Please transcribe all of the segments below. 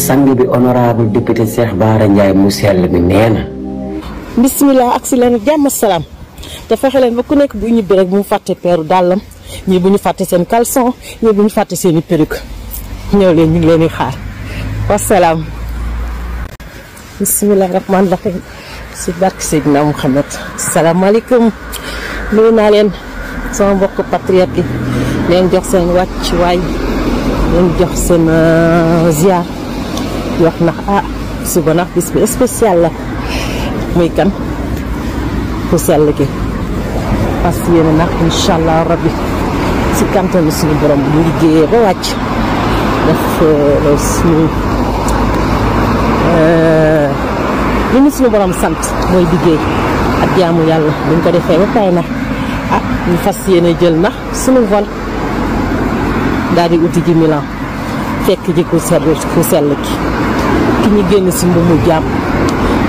sang bi honorable député Cheikh Bara Ndiaye mu sell mi nee na bismillah ak si leen jàmm salaam te fexe leen ba ku nekk bu ñibbi rek bu mu fàtte peeru dàllam ñii bu ñu fàtte seen caleçon ñii bu ñu fàtte seen i perruque ñëw leen ñu ngi leen di xaar wasalaam. bismillah rahmaan rahim si barke Seydina Muhammad salaamaaleykum nuyu naa leen sama mbokk patriote yi leen jox seen wàccuwaay leen jox seen ziar di wax ndax suba ndax bis bi spécial la muy kan ku sell gi parce que yéen nag incha allah rabbi si kantanu suñu borom bu liggéeyee ba wàcc def suñu li ñu suñu borom sant mooy liggéey ak jaamu yàlla buñ ko defee ba pare nag ñu fas yéene jël na suñu vol daal di uti ji Milan fekk ji ku sell ki ñu génn si mbumu jaam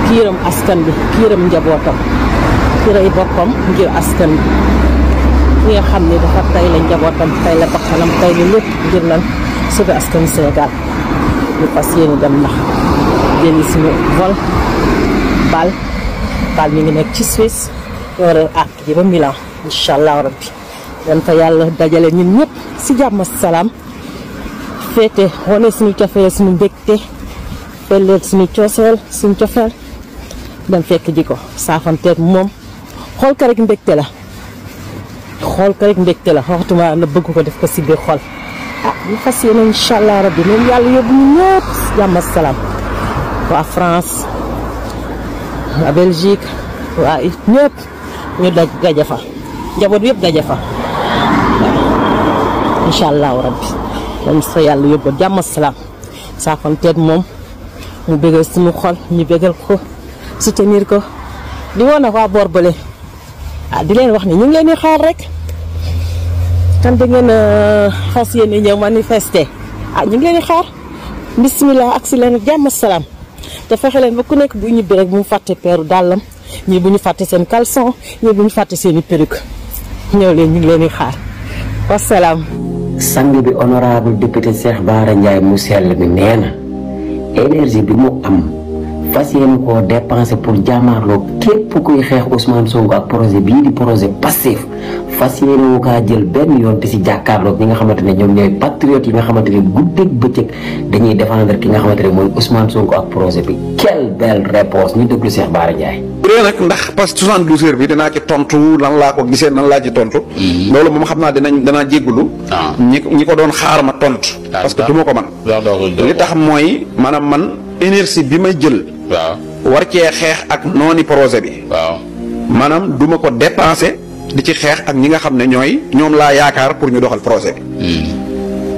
ki yërëm askan bi ki yërëm njabootam ki rey boppam ngir askan bi ki nga xam ne dafa tay la njabootam tay la bakkanam tay la lépp ngir lan sauver askan Sénégal ñu fas yéene dem ndax génn suñu vol bal mi ngi nekk ci Suisse war a àq ji ba Milan incha allah rabbi dan fa yàlla dajale ñun ñëpp si jàmm salaam féete wane suñu cofeel suñu mbégte felleel suñu cofeel dem fekk ji ko saafanteeg moom xool ka rek mbégte la waxtuma na bëgg ko def ko si biir xol ñu fas yéene incha allah rabbi moom yàlla yóbbu ñu ñëpp jàmm salaam waa France waa Belgique waa ñëpp ñu daje fa njaboot yëpp daje fa waaw incha allahu rabbi dañ fa yàlla yóbbu jàmm salaam saafanteeg moom mu bégal suñu xol ñu bégal ko soutenir ko di woon ak waa boor bële di leen wax ni ñu ngi leen di xaar rek kan da ngeen fas yéene ñëw manifester ñu ngi leen di xaar bismillah ak si leen jàmm salaam te fexe leen ba ku nekk bu ñibbi rek bu mu fàtte peeru dàllam ñii bu ñu fàtte seen caleçon ñii bu ñu fàtte seen i perruque ñëw leen ñu ngi leen di xaar wasalaam. sang bi honorable député Cheikh Bara Ndiaye mu sell mi nee na énergie bi mu am fas yéene koo dépensé pour jàmmaarloo képp kuy xeex Ousmane Sonko ak projet bii di projet Pastef fas yéene wu kaa jël benn yoon te si jàkkaarloog ñi nga xamante ne ñoom ñooy patriotes yi nga xamante ne guddeeg bëccëg dañuy défendre ki nga xamante ne mooy Ousmane Sonko ak projet bi. quelle belle réponse ñu déglu Cheikh Bara Ndiaye. bu dee nag ndax parce que 72 heures bi dinaa ci tontu nan laa ko gisee nan laa ci tontu. loolu moom xam naa danaa jéggulu ñi ko doon xaar ma tontu. parce que du ma ko man li tax mooy maanaam man énergie bi may jël. war cee xeex ak nooni projet bi. maanaam du ma ko dépensé di ci xeex ak ñi nga xam ne ñoom laa yaakaar pour ñu doxal projet bi.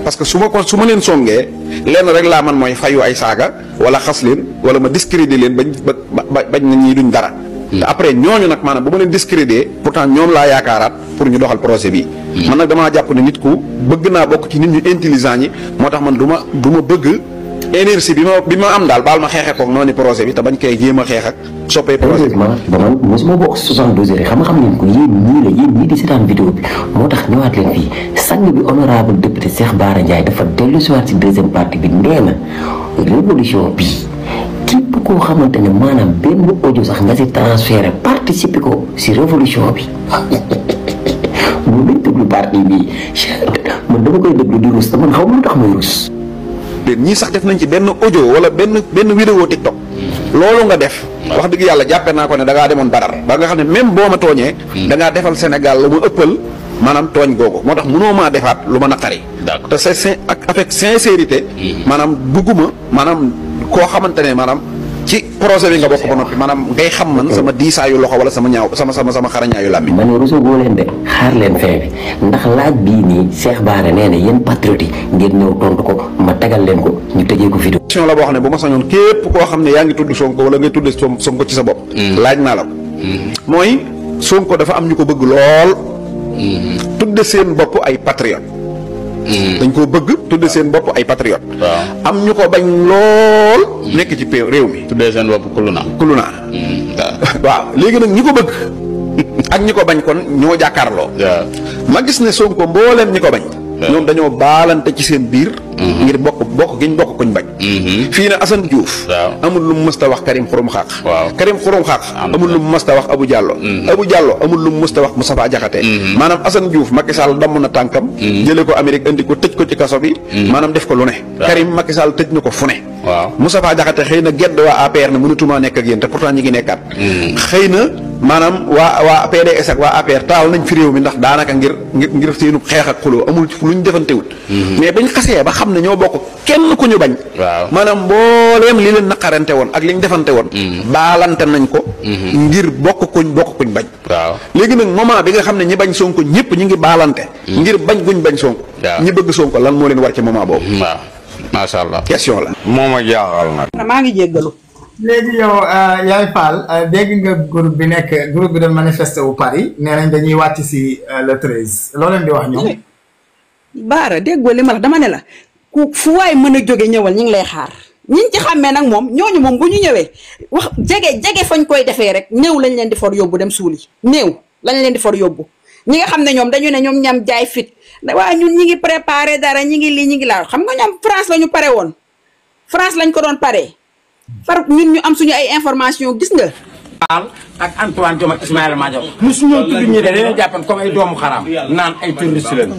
parce que su ma leen songee lenn rek laa man mooy fayu ay saaga wala xas leen wala ma discréditer leen bañ na ñii duñ dara. te après ñooñu nag maanaam bu ma leen discréditer pourtant ñoom laa yaakaaraat pour ñu doxal projet bi. man nag damaa jàpp ne nit ku bëgg naa bokk ci nit ñu intelligent ñi moo tax man du ma bëgg énergie bi ma am daal baal ma xeexee koog noonu projet bi te bañ koy jéem a xeex ak soppee projet bi. ba man mosuma bokk 72 heures xam ngeen ko yéen ñii di seetaan vidéo bi moo tax ñëwaat leen fii sang bi honorable député Cheikh Bara Ndiaye dafa dellu si waat si deuxième partie bi nee na révolution bii képp koo xamante ne maanaam benn audio sax nga si transféré participer ko si révolution bi moom lañ déglu partie bii man dama koy déglu di rus te man xaw ma lu tax may rus. ñii sax def nañ ci benn audio wala benn vidéo TikTok loolu nga def wax dëgg yàlla jàppe naa ko ne da ngaa demoon Badar ba nga xam ne même boo ma tooñee da ngaa defal Sénégal lu ma ëppal maanaam tooñ googu moo tax mënoo maa defaat lu ma naqari te c'est avec sincérité maanaam bugguma maanaam koo xamante ne maanaam ci projet bi nga bokk ba noppi maanaam ngay xam man sama diisaayu loxo wala sama ñaaw sama xarañaayu làmmiñ. ma ne rusoo leen de xaar leen fee bi ndax laaj bii nii Cheikh Bara nee na yéen patriotes yi ngeen ñëw tontu ko ma tegal leen ko ñu tëjee ko vidéo. question la boo xam ne bu ma sañoon képp koo xam ne yaa ngi tudd Sonko wala ngay tudd Sonko ci sa bopp. laaj naa la ko. mooy Sonko dafa am ñu ko bëgg lool. tudde seen bopp ay patriotes. dañ koo bëgg tudde seen bopp ay patriote am ñu ko bañ lool nekk ci réew mi tuddee seen bopp kuluna waaw léegi nag ñi ko bëgg ak ñi ko bañ kon ñoo jàkkaarloo ma gis ne Sonko mbooleem ñi ko bañ ñoom dañoo baalante ci seen biir ngir bokk giñ bokk kuñ bañ fii ne Assane Diouf amul lu mu mës a wax Karim Xurum Xaq Karim Xurum Xaq amul lu mu mës a wax Abou Diallo Abou Diallo amul lu mu mës a wax Moustapha Diakhaté maanaam Assane Diouf Macky Sall damm na tànkam jële ko Amérique indi ko tëj ko ci kaso bi maanaam def ko lu ne Karim Macky Sall tëj na ko fu ne Moustapha Diakhaté xëy na gedd waa APR ne mënatuma nekk ak yéen te pourtant ñi ngi nekkaat xëy na maanaam waa PDS ak waa APR taal nañ fi réew mi ndax daanaka ngir seenu xeex ak xuloo amul luñ defantewut mais bañ xasee ba xam ne ñoo bokk kenn ku ñu bañ maanaam mbooleem li leen naqarante woon ak li ñu defante woon baalante nañ ko ngir bokk kuñ bañ léegi nag moment bi nga xam ne ñi bañ Sonko ñëpp ñi ngi baalante ngir bañ guñ bañ Sonko ñi bëgg Sonko lan moo leen war ci moment boobu macha allah question la moom a jaaxal nag maa ngi jéggalu léegi yow Yaay Fall dégg nga groupe bi doon manifester wu Paris nee nañ dañuy wàcc si le 13 loo leen di wax ñoom. Baara déggoo li ma la dama ne la ku fu waay mën a jóge ñëwal ñu ngi lay xaar ñiñ ci xàmmee nag moom ñooñu moom bu ñu ñëwee wax jege fañ koy defee rek néew lañ leen di for yóbbu dem suuli néew lañ leen di for yóbbu ñi nga xam ne ñoom dañu ne ñoom ñam jaay fit waaye ñun ñi ngi préparé dara ñi ngi lii ñi ngi laa xam nga ñoom France la ñu pare woon France lañ ko doon paree far ñun ñu am suñu ay information gis nga. ak Antoine Diome ak Ismaïla Madior mosu ñoo tudd ñi de dañoo jàppan comme ay doomu xaraam naan ay terroriste lañu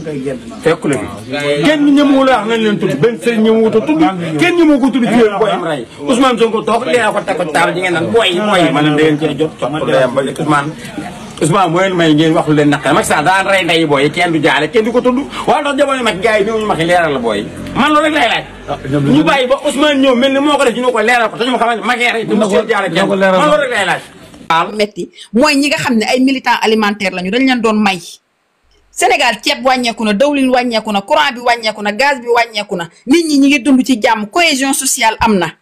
fekk la fi kenn ñëmu la wax nañ leen tudd benn sëriñ ñëmu ko tudd kenn ñëmu ko tudd ci booy am ray Ousmane Sonko toog leena ko takko taal ji ngeen naan booy ma leen da ngeen cee jot topp layam ba Ousmane moo leen may ngeen wax lu leen naqare Macky Sall daan rey ndeyi booy kenn du jaale kenn du ko tudd wala ndax jamono mag gars yi ñëw ñu maxi leeral la booy man loolu rek lay laaj ñu bàyyi ba Ousmane ñëw mel ni moo ko def ñu ko leeral ko te ñu ma xamante magee rek du mu jaale kenn man loolu rek lay laaj metti mooy ñi nga xam ne ay militants alimentaires lañu dañ leen doon may Sénégal ceeb wàññeeku na dawlin wàññeeku na courant bi wàññeeku na gaz bi wàññeeku na nit ñi ngi dund ci jàmm cohésion sociale am na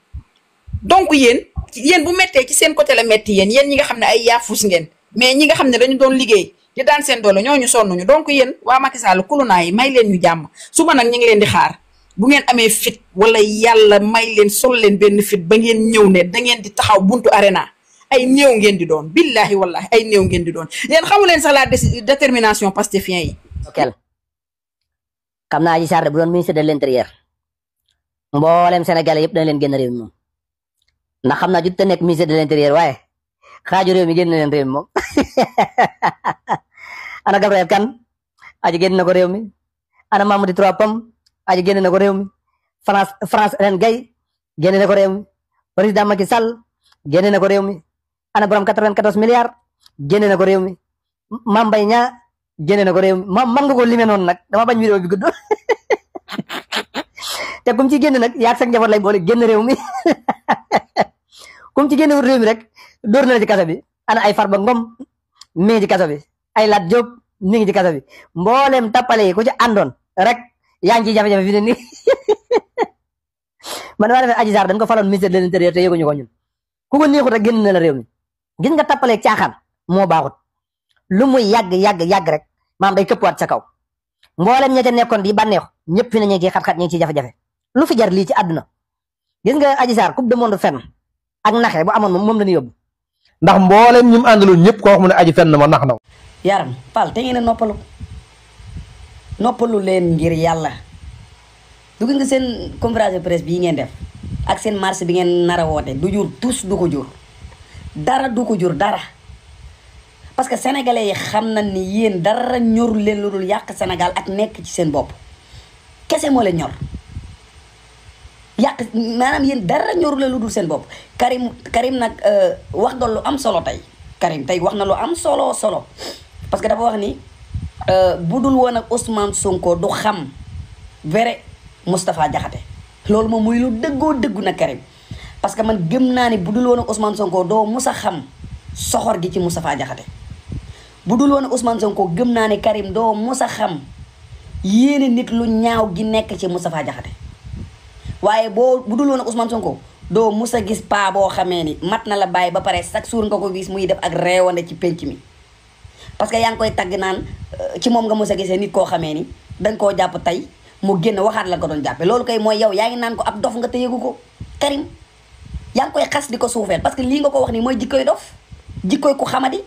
donc yéen bu méttee ci seen côté la métti yéen ñi nga xam ne ay yaafus ngeen mais ñi nga xam ne dañu doon liggéey di daan seen doole ñooñu sonnuñu donc yéen waa Macky Sall kulunaa yi may leen ñu jàmm suba nag ñu ngi leen di xaar bu ngeen amee fit wala yàlla may leen sol leen benn fit ba ngeen ñëw ne da ngeen di taxaw buntu arena ay néew ngeen di doon billahi wallahi ay néew ngeen di doon yéen xamu leen sax la détermination pastefien yi. ok xam naa Adji Sarr bu doon ministre de l'intérieur mboolem Sénégalais yëpp dañ leen génn réew mi moom ndax xam naa jot te nekk ministre de l'intérieur waaye xaaju réew mi génn leen réew mi moom ana Gabriel Kane aji génn na ko réew mi ana Mamadou Trois Pommes aji génn na ko réew mi France Hélène Gaye génn na ko réew mi président Macky Sall génn na ko réew mi ana borom 94 milliards génn na ko réew mi Mame Mbaye Niang génn na ko réew mi man nga ko limee noonu nag dama bañ vidéo bi gudd te kum ci génn nag yaag sa njaboot lay boole génn réew mi kum ci génn réew mi rek dóor na la ci kaso bi ana ay Farba Ngom mi ngi ci kaso bi ay Lat Diop mi ngi ci kaso bi mboolem tappale yi ku ci àndoon rek yaa ngi ciy jafe-jafe fi ne nii man maa defee Adji Sarr dañ ko faloon ministre de l'intérieur te yëguñu ko ñun ku ko neexut rek génn na la réew mi gis nga tappale caaxaan moo baaxut lu muy yàgg rek maam day këppwaat sa kaw mboolem ña ca nekkoon di bànneexu ñëpp fi ne ñu ngi ciy xat-xat ñu ngi ciy jafe-jafe lu fi jar lii ci àdduna gis nga Adji Sarr coupe du monde fenn ak naxe bu amoon moom la ñu yóbbu ndax mboolem ñi mu àndaloon ñëpp koo xam ne aji fenn ma nax na yaram Fall te ngeen a noppalu leen ngir yàlla du nga seen conférence de presse bii ngeen def ak seen marché bi ngeen nar a woote du jur tous du ko jur dara du ko jur dara parce que sénégalais yi xam na ni yéen dara ñorul leen lu dul yàq Sénégal ak nekk ci seen bopp kese moo leen ñor yàq maanaam yéen dara ñorul leen lu dul seen bopp Karim nag wax nga lu am solo tey Karim tey wax na lu am solo parce que dafa wax ni bu dul woon ak Ousmane Sonko du xam vrai Moustapha Diakhaté loolu moom muy lu dëggu na Karim parce que man gëm naa ni bu dul woon ak Ousmane Sonko doo mus a xam soxor gi ci Moustapha Diakhaté bu dul woon ak Ousmane Sonko gëm naa ni Karim doo mus a xam yéene nit lu ñaaw gi nekk ci Moustapha Diakhaté waaye bu dul woon ak Ousmane Sonko doo mus a gis paa boo xamee ni mat na la bàyyi ba pare chaque jour nga ko gis muy def ak reewande ci penc mi parce que yaa ngi koy tagg naan ci moom nga mus a gisee nit koo xamee ni dañ koo jàpp tey mu génn waxaat la ko doon jàppe loolu kay mooy yow yaa ngi naan ko ab dof nga te yëgu ko Karim yaa ngi koy xas di ko suufeel parce que lii nga ko wax ni mooy jikkoy dof jikkoy ku xamadi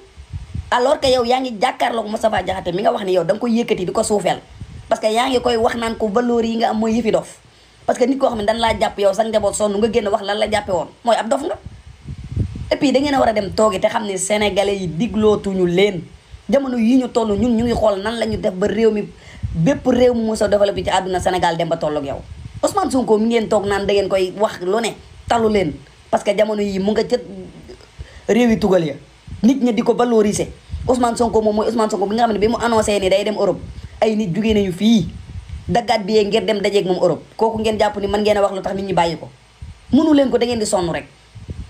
alors que yow yaa ngi jàkkaarloo ko Moustapha Diakhaté mi nga wax ni yow da nga koy yëkkati di ko suufeel parce que yaa ngi koy wax naan ko valeur yi nga am mooy yëfi dof parce que nit koo xam ne dañ laa jàpp yow sax njaboot sonn nga génn wax lan la jàppe woon mooy ab dof nga. et puis da ngeen a war a dem toogi te xam ne sénégalais yi diglootuñu leen jamono yi ñu toll ñun ñu ngi xool nan la ñu def ba réew mi bépp réew mu mos a développé ci àdduna Sénégal dem ba tolloog yow. Ousmane Sonko mi ngeen toog naan da ngeen koy wax lu ne talu leen parce que jamono yi mu nga jët réew yi tugal ya nit ñi di ko valoriser Ousmane Sonko moom mooy Ousmane Sonko bi nga xam ne bi mu annoncé ni day dem Europe ay nit jugee nañu fii daggaat bi ngir dem dajeeg moom Europe kooku ngeen jàpp ni mën ngeen a wax lu tax nit ñi bàyyi ko mënu leen ko da ngeen di sonn rek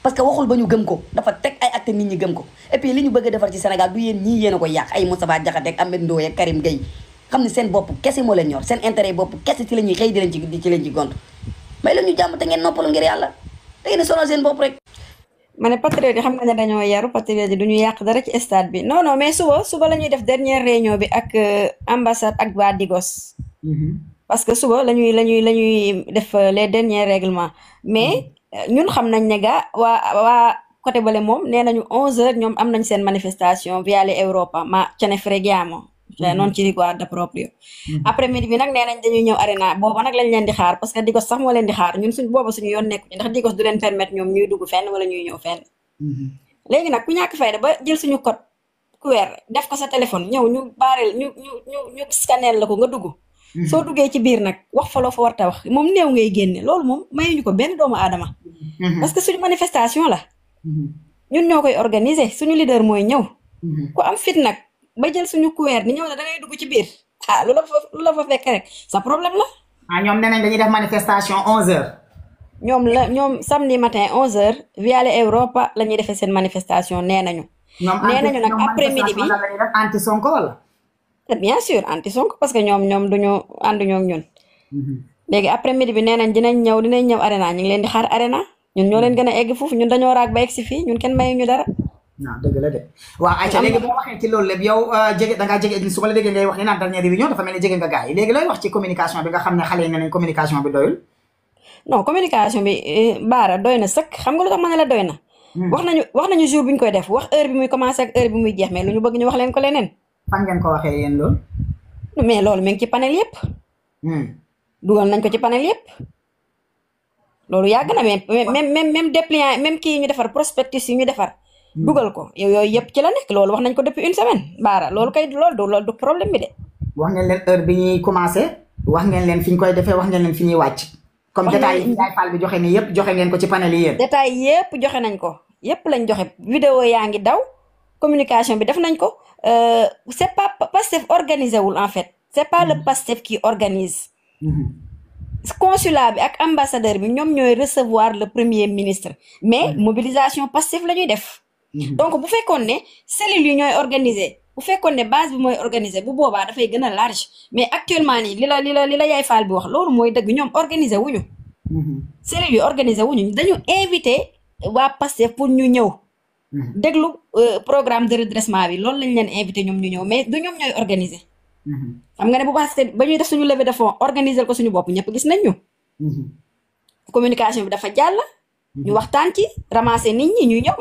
parce que waxul ba ñu gëm ko dafa teg ay acte nit ñi gëm ko et puis li ñu bëgg a defar ci Sénégal du yéen ñii yéen a koy yàq ay Moustapha Diakhaté ak Ahmed Ndoye ak Karim Gueye xam ne seen bopp kese moo leen ñor seen intérêt bopp kese ci la ñuy xëy di leen ci gont may leen ñu jàmm te ngeen noppalu ngir yàlla da ngeen di sonal seen bopp rek. ma ne patriote yi xam nga ne dañoo yaru patriote yi du ñu yàq dara ci stade bi non mais suba la ñuy def dernière réunion bi ak ambassade ak waa Digos. parce que suba la ñuy def les derniers règlements mais ñun xam nañ ne ga waa côté bale moom nee nañu 11h ñoom am nañ seen manifestation Viale Europa ma ce ne freghiamo non ci riguarda proprio après midi bi nag nee nañ dañuy ñëw arena booba nag lañ leen di xaar parce que Digos sax moo leen di xaar ñun booba suñu yoon nekku ci ndax Digos du leen permettre ñoom ñuy dugg fenn wala ñuy ñëw fenn léegi nag ku ñàkk fayda ba jël suñu code QR def ko sa téléphone ñëw ñu baareel ñu scanner la ko nga dugg soo duggee ci biir nag wax fa loo fa warta wax moom néew ngay génne loolu moom mayuñu ko benn doomu aadama parce que suñu manifestation la ñun ñoo koy organiser suñu leader mooy ñëw ku am fit nag ba jël suñu couvert ni ñëw na da ngay dugg ci biir lu la fa fekk rek sa problème la ñoom nee nañ dañuy def manifestation 11h ñoom samedi matin 11h Viale Europa la ñuy defee seen manifestation nee nañu nag après midi bi anti Sonko wala bien sûr anti Sonko parce que ñoom duñu ànduñoo ak ñun léegi après midi bi nee nañ dinañ ñëw arena ñu ngi leen di xaar arena ñun ñoo leen gën a egg foofu ñun dañoo raag ba egg si fii ñun kenn mayuñu dara non dëgg la de waaw ayca léegi boo waxee ci loolu lépp yow dangaa jege su ma la déggee ngay wax ni naan dernière réunion dafa mel ni jege nga gars yi léegi looy wax ci communication bi nga xam ne xale yi ne nañ communication bi doyul non communication bi baara doy na sëkk xam nga lu tax ma ne la doy na wax nañu jour bi ñu koy def wax heure bi muy commencé ak heure bi muy jeex mais lu ñu bëgg ñu wax leen ko leneen fan ngeen ko waxee yéen loolu mais loolu mi ngi ci panel yëpp dugal nañ ko ci panel yëpp loolu yàgg na même dépliant même kii ñu defar prospectus yi ñu defar dugal ko yooyu yëpp ci la nekk loolu wax nañ ko depuis une semaine baara loolu kay loolu du problème bi de wax ngeen leen heure bi ñuy commencé wax ngeen leen fi ñu koy defee wax ngeen leen fi ñuy wàcc comme détails yi Ndiaye Fall bi joxe ni yëpp joxe ngeen ko ci panel yi yéen détails yëpp joxe nañ ko yëpp lañ joxe vidéo yaa ngi daw communication bi def nañ ko c'est pas Pastef organisé wul en fait c'est pas le Pastef qui organise consulat bi ak ambassadeur bi ñoom ñooy recevoir le premier ministre mais mobilisation Pastef la ñuy def donc bu fekkoon ne cellules yi ñooy organiser bu fekkoon ne base bi mooy organiser bu boobaa dafay gën a large mais actuellement nii li la Yaay Fall bi wax loolu mooy dëgg ñoom organiser wuñu cellules yi organiser wuñu dañu invité waa Pastef pour ñu ñëw déglu programme de redressement bi loolu lañ leen invité ñoom ñu ñëw mais du ñoom ñooy organiser xam nga ne bu baax ba ñuy def suñu levée de fonds organiser ko suñu bopp ñëpp gis nañ ñu communication bi dafa jàll ñu waxtaan ci ramasser nit ñi ñuy ñëw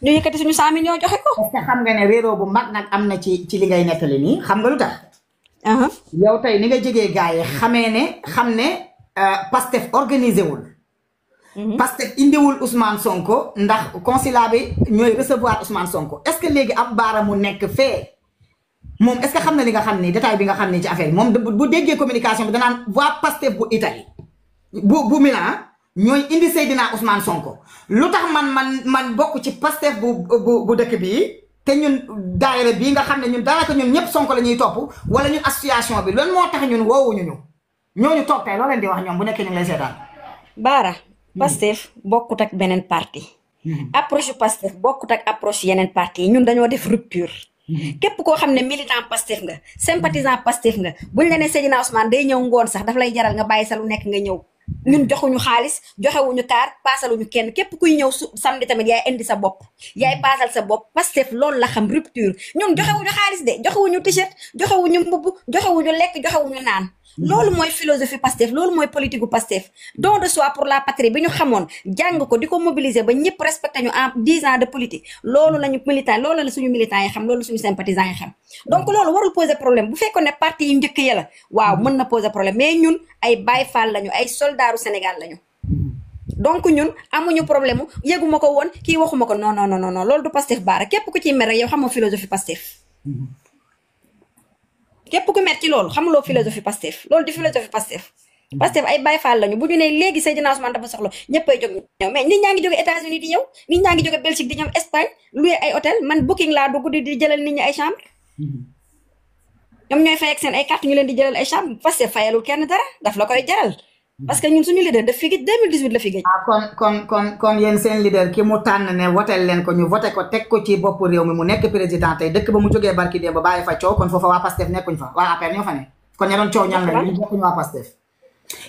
ñu yëkkati suñu 100 millions joxe ko. est-ce que xam nga ne réeroo bu mag nag am na ci li ngay nettali nii xam nga lu tax. yow tey ni nga jegee gars yi xam ne Pastef organisé wul. Pastef indiwul Ousmane Sonko ndax consulat bi ñooy recevoir Ousmane Sonko est-ce que léegi ab baara mu nekk fee moom est-ce que xam na li nga xam ni détail bi nga xam ni ci affaire moom bu déggee communication bi danaan waa Pastef bu Italie bu Milan ñooy indi Seydina Ousmane Sonko lu tax man bokk ci Pastef bu dëkk bii te ñun daayira bii nga xam ne ñun daanaka ñun ñëpp Sonko la ñuy topp wala ñun association bi loolu moo tax ñun woowuñu ñooñu toog tey loo leen di wax ñoom bu nekkee ñu ngi lay seetaan. Baara Pastef bokkut ak beneen parti approche Pastef bokkut ak approche yeneen parti yi ñun dañoo def rupture képp koo xam ne militant Pastef nga sympathisant Pastef nga buñ la ne Seydina Ousmane day ñëw ngoon sax daf lay jaral nga bàyyi sa lu nekk nga ñëw ñun joxuñu xaalis joxewuñu kaar paasaluñu kenn képp kuy ñëw samedi tamit yaay indi sa bopp yaay paasal sa bopp Pastef loolu la xam rupture ñun joxewuñu xaalis de joxewuñu t-shirt joxewuñu mbubb joxewuñu lekk joxewuñu naan loolu mooy philosophie Pastef loolu mooy politique gu Pastef don de soi pour la patrie bi ñu xamoon jàng ko di ko mobiliser ba ñëpp respecté ñu en 10 ans de politique loolu lañu militant loolu la suñu militants yi xam loolu suñu sympathisants yi xam donc loolu warul poser problème bu fekkoon ne parti yu njëkk ya la waaw mën na poser problème mais ñun ay Baye Fall lañu ay soldaaru Sénégal lañu donc ñun amuñu problème mu yëguma ko woon kii waxuma ko non non non non loolu du Pastef Bara képp ku ciy mer rek yow xamoo philosophie Pastef képp ku met ci loolu xamuloo philosophie Pastef loolu di philosophie Pastef Pastef ay Baye Fall lañu bu ñu ne léegi Seydina Ousmane dafa soxla ñëppay jóg ñëw mais nit ñaa ngi jóge États-Unis di ñëw nit ñaa ngi jóge Belgique di ñëw Espagne loué ay hôtel man booking laa dugg di jëlal nit ñi ay chambre ñoom ñooy fay ak seen ay carte ñu leen di jëlal ay chambre Pastef fayalul kenn dara daf la koy jaral parce que ñun suñu leader daf fi gëj 2018 la fi gëj. kon yéen seen leader ki mu tànn ne votel leen ko ñu voté ko teg ko ci bopp réew mi mu nekk président tey dëkk ba mu jógee barki dee ba bàyyi fa coow kon foofa waa Pastef nekkuñ fa waa APR ñoo fa ne kon ña doon coow ñan la ñu bokkuñu waa Pastef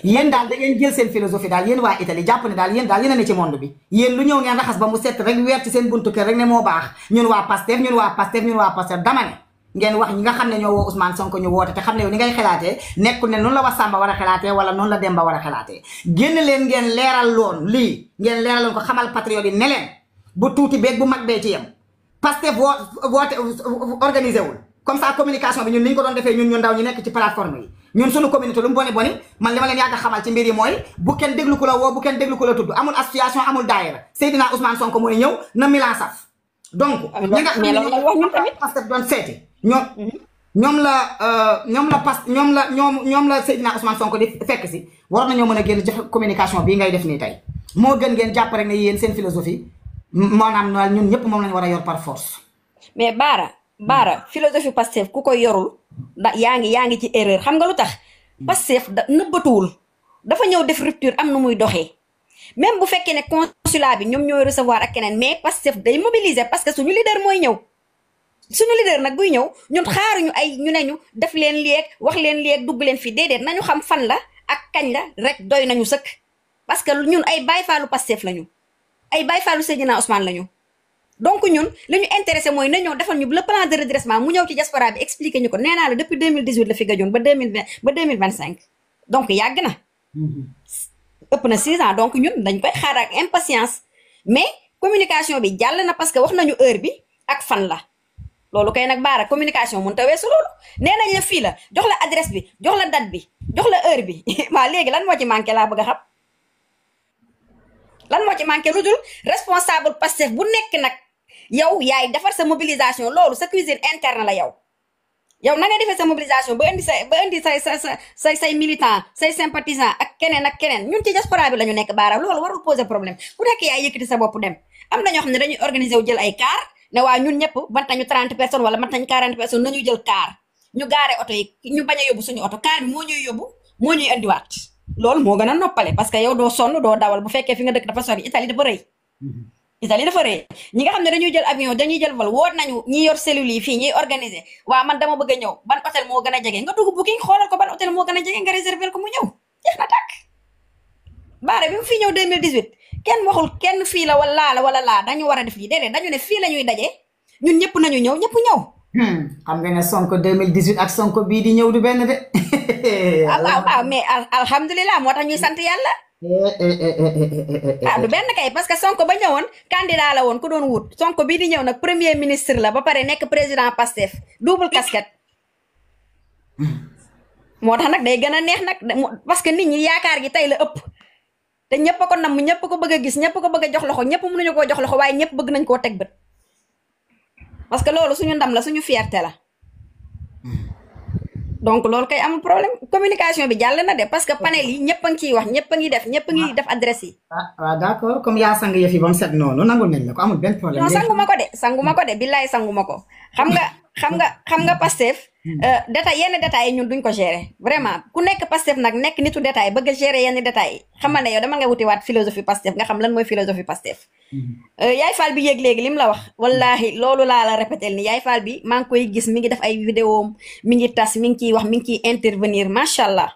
yéen daal da ngeen jël seen philosophie daal yéen waa Italie jàpp ne daal yéen a ne ci monde bi yéen lu ñëw ngeen raxas ba mu set rek weer ci seen buntu kër rek ne moo baax ñun waa Pastef dama ne ngeen wax ñi nga xam ne ñoo woo Ousmane Sonko ñu woote te xam ne yow ni ngay xalaatee nekkul ne noonu la Samba war a xalaatee wala noonu la Demba war a xalaatee génn leen ngeen leeral loon lii ngeen leeraloon ko xamal patriote yi ne leen bu tuuti beeg bu mag bee ci yem Pastef woote organisé wul comme ça communication bi ñun ni ñu ko doon defee ñun ñu ndaw ñu nekk ci plateforme yi ñun suñu communauté lu mu boni boni man li ma leen yàgg a xamal ci mbir yi mooy bu kenn déglu ko la woo bu kenn déglu ko la tudd amul association amul daayira Seydina Ousmane Sonko mooy ñëw na Milan saf donc ñi nga xam ne Pastef doon seeti ñoom la Seydina Ousmane Sonko di fekk si war nañoo mën a génn jox communication bii ngay def nii tey moo gën ngeen jàpp rek ne yéen seen philosophie maanaam ñun ñëpp moom lañu war a yor par force. mais Bara philosophie Pastef ku koy yorul yaa ngi ci erreur xam nga lu tax Pastef nëbbatuwul dafa ñëw def rupture am nu muy doxee même bu fekkee ne consulat bi ñoom ñooy recevoir ak keneen mais Pastef day mobiliser parce que suñu leader mooy ñëw. suñu leader nag buy ñëw ñun xaaruñu ay ñu ne ñu def leen léeg wax leen léeg dugg leen fii déedéet nañu xam fan la ak kañ la rek doy nañu sëkk parce que ñun ay Baye Fallu Pastef lañu ay Baye Fallu Seydina Ousmane lañu donc ñun li ñu intéressé mooy na ñëw defal ñu le plan de redressement mu ñëw ci diaspora bi expliqué ñu ko nee naa la depuis 2018 la fi gëjoon ba 2020 ba 2025 donc yàgg na ëpp na 6 ans donc ñun dañ koy xaar ak impatience mais communication bi jàll na parce que wax nañu heure bi ak fan la loolu kay nag Bara communication mënut a weesu loolu nee nañ la fii la jox la adresse bi jox la date bi jox la heure bi waa léegi lan moo ci manqué laa bëgg a xam lan moo ci manqué lu dul responsable Pastef bu nekk nag yow yaay defar sa mobilisation loolu sa cuisine interne la yow na nga defee sa mobilisation ba indi say militant say sympathisant ak keneen ñun ci diaspora bi la ñu nekk Bara loolu warul poser problème ku nekk yaay yëkkati sa bopp dem am na ñoo xam ne dañuy organiser wu jël ay car ne waa ñun ñëpp mat nañu 30 personnes wala mat nañu 40 personnes nañu jël car ñu gaare oto yi ñu bañ a yóbbu suñu oto car bi moo ñuy yóbbu moo ñuy indiwaat loolu moo gën a noppale parce que yow doo sonn doo dawal bu fekkee fi nga dëkk dafa sori Italie dafa rëy ñi nga xam ne dañuy jël avion dañuy jël vol woot nañu ñi yor cellules yi fii ñiy organiser waa man dama bëgg a ñëw ban hôtel moo gën a jege nga dugg booking xoolal ko ban hôtel moo gën a jege nga réserver ko mu ñëw jeex na tàkk Bara bi mu fii ñëw 2018 kenn waxul kenn fii la wala laa dañu war a def lii déedéet dañu ne fii la ñuy daje ñun ñëpp nañu ñëw ñëpp ñëw. xam nga ne Sonko 2018 ak Sonko bii di ñëw du benn de. waaw mais alhamdulilah moo tax ñuy sant yàlla. du benn kay parce que Sonko ba ñëwoon candidat la woon ku doon wut Sonko bii di ñëw nag premier ministre la ba pare nekk président Pastef double casquette. moo tax nag day gën a neex nag parce que nit ñi yaakaar gi tey la ëpp. te ñëpp ko namm ñëpp ko bëgg a gis ñëpp ko bëgg a jox loxo ñëpp mënuñu koo jox loxo waaye ñëpp bëgg nañ koo teg bët parce que loolu suñu ndam la suñu fierté la donc loolu kay amul problème communication bi jàll na de parce que panel yi ñëpp a ngi ciy wax ñëpp a ngi def adresse yi. waaw d'accord comme yaa sang yëf yi ba mu set noonu nangul nañ la ko amul benn problème. non sanguma ko de billaay sanguma ko xam nga Pastef yenn détails yi ñun duñ ko gérer vraiment ku nekk Pastef nag nekk nitu détail bëgg a gérer yenn détails yi xamal ne yow dama nga wuti waat philosophie Pastef nga xam lan mooy philosophie Pastef. Yaay Fall bi yéeg léegi li mu la wax wallahi loolu laa la répété ni Yaay Fall bi maa ngi koy gis mi ngi def ay vidéo mi ngi tas mi ngi ciy wax mi ngi ciy intervenir macha allah.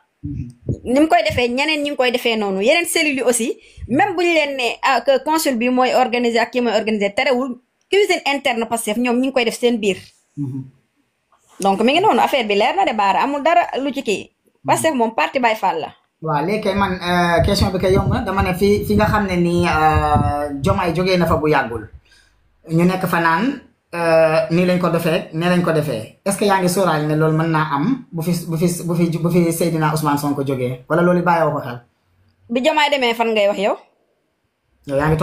ni mu koy defee ñeneen ñi ngi koy defee noonu yeneen cellules yi aussi même bu ñu leen ne que consul bi mooy organiser ak kii mooy organiser terewul cuisine interne Pastef ñoom ñi ngi koy def seen biir. donc mi ngi noonu affaire bi leer na de Bara amul dara lu ci kii Pastef moom parti Baye Fall la. waaw léegi kay man question bi kay yomb na dama ne fi nga xam ne nii Diomaye jógee na fa bu yàggul ñu nekk fa naan nii lañ ko defee nee lañ ko defee est-ce que yaa ngi sóoraale ne loolu mën naa am bu fi Seydina Ousmane Sonko jógee wala loolu bàyyoo ko xel. bi Diomaye demee fan ngay wax yow. yow yaa ngi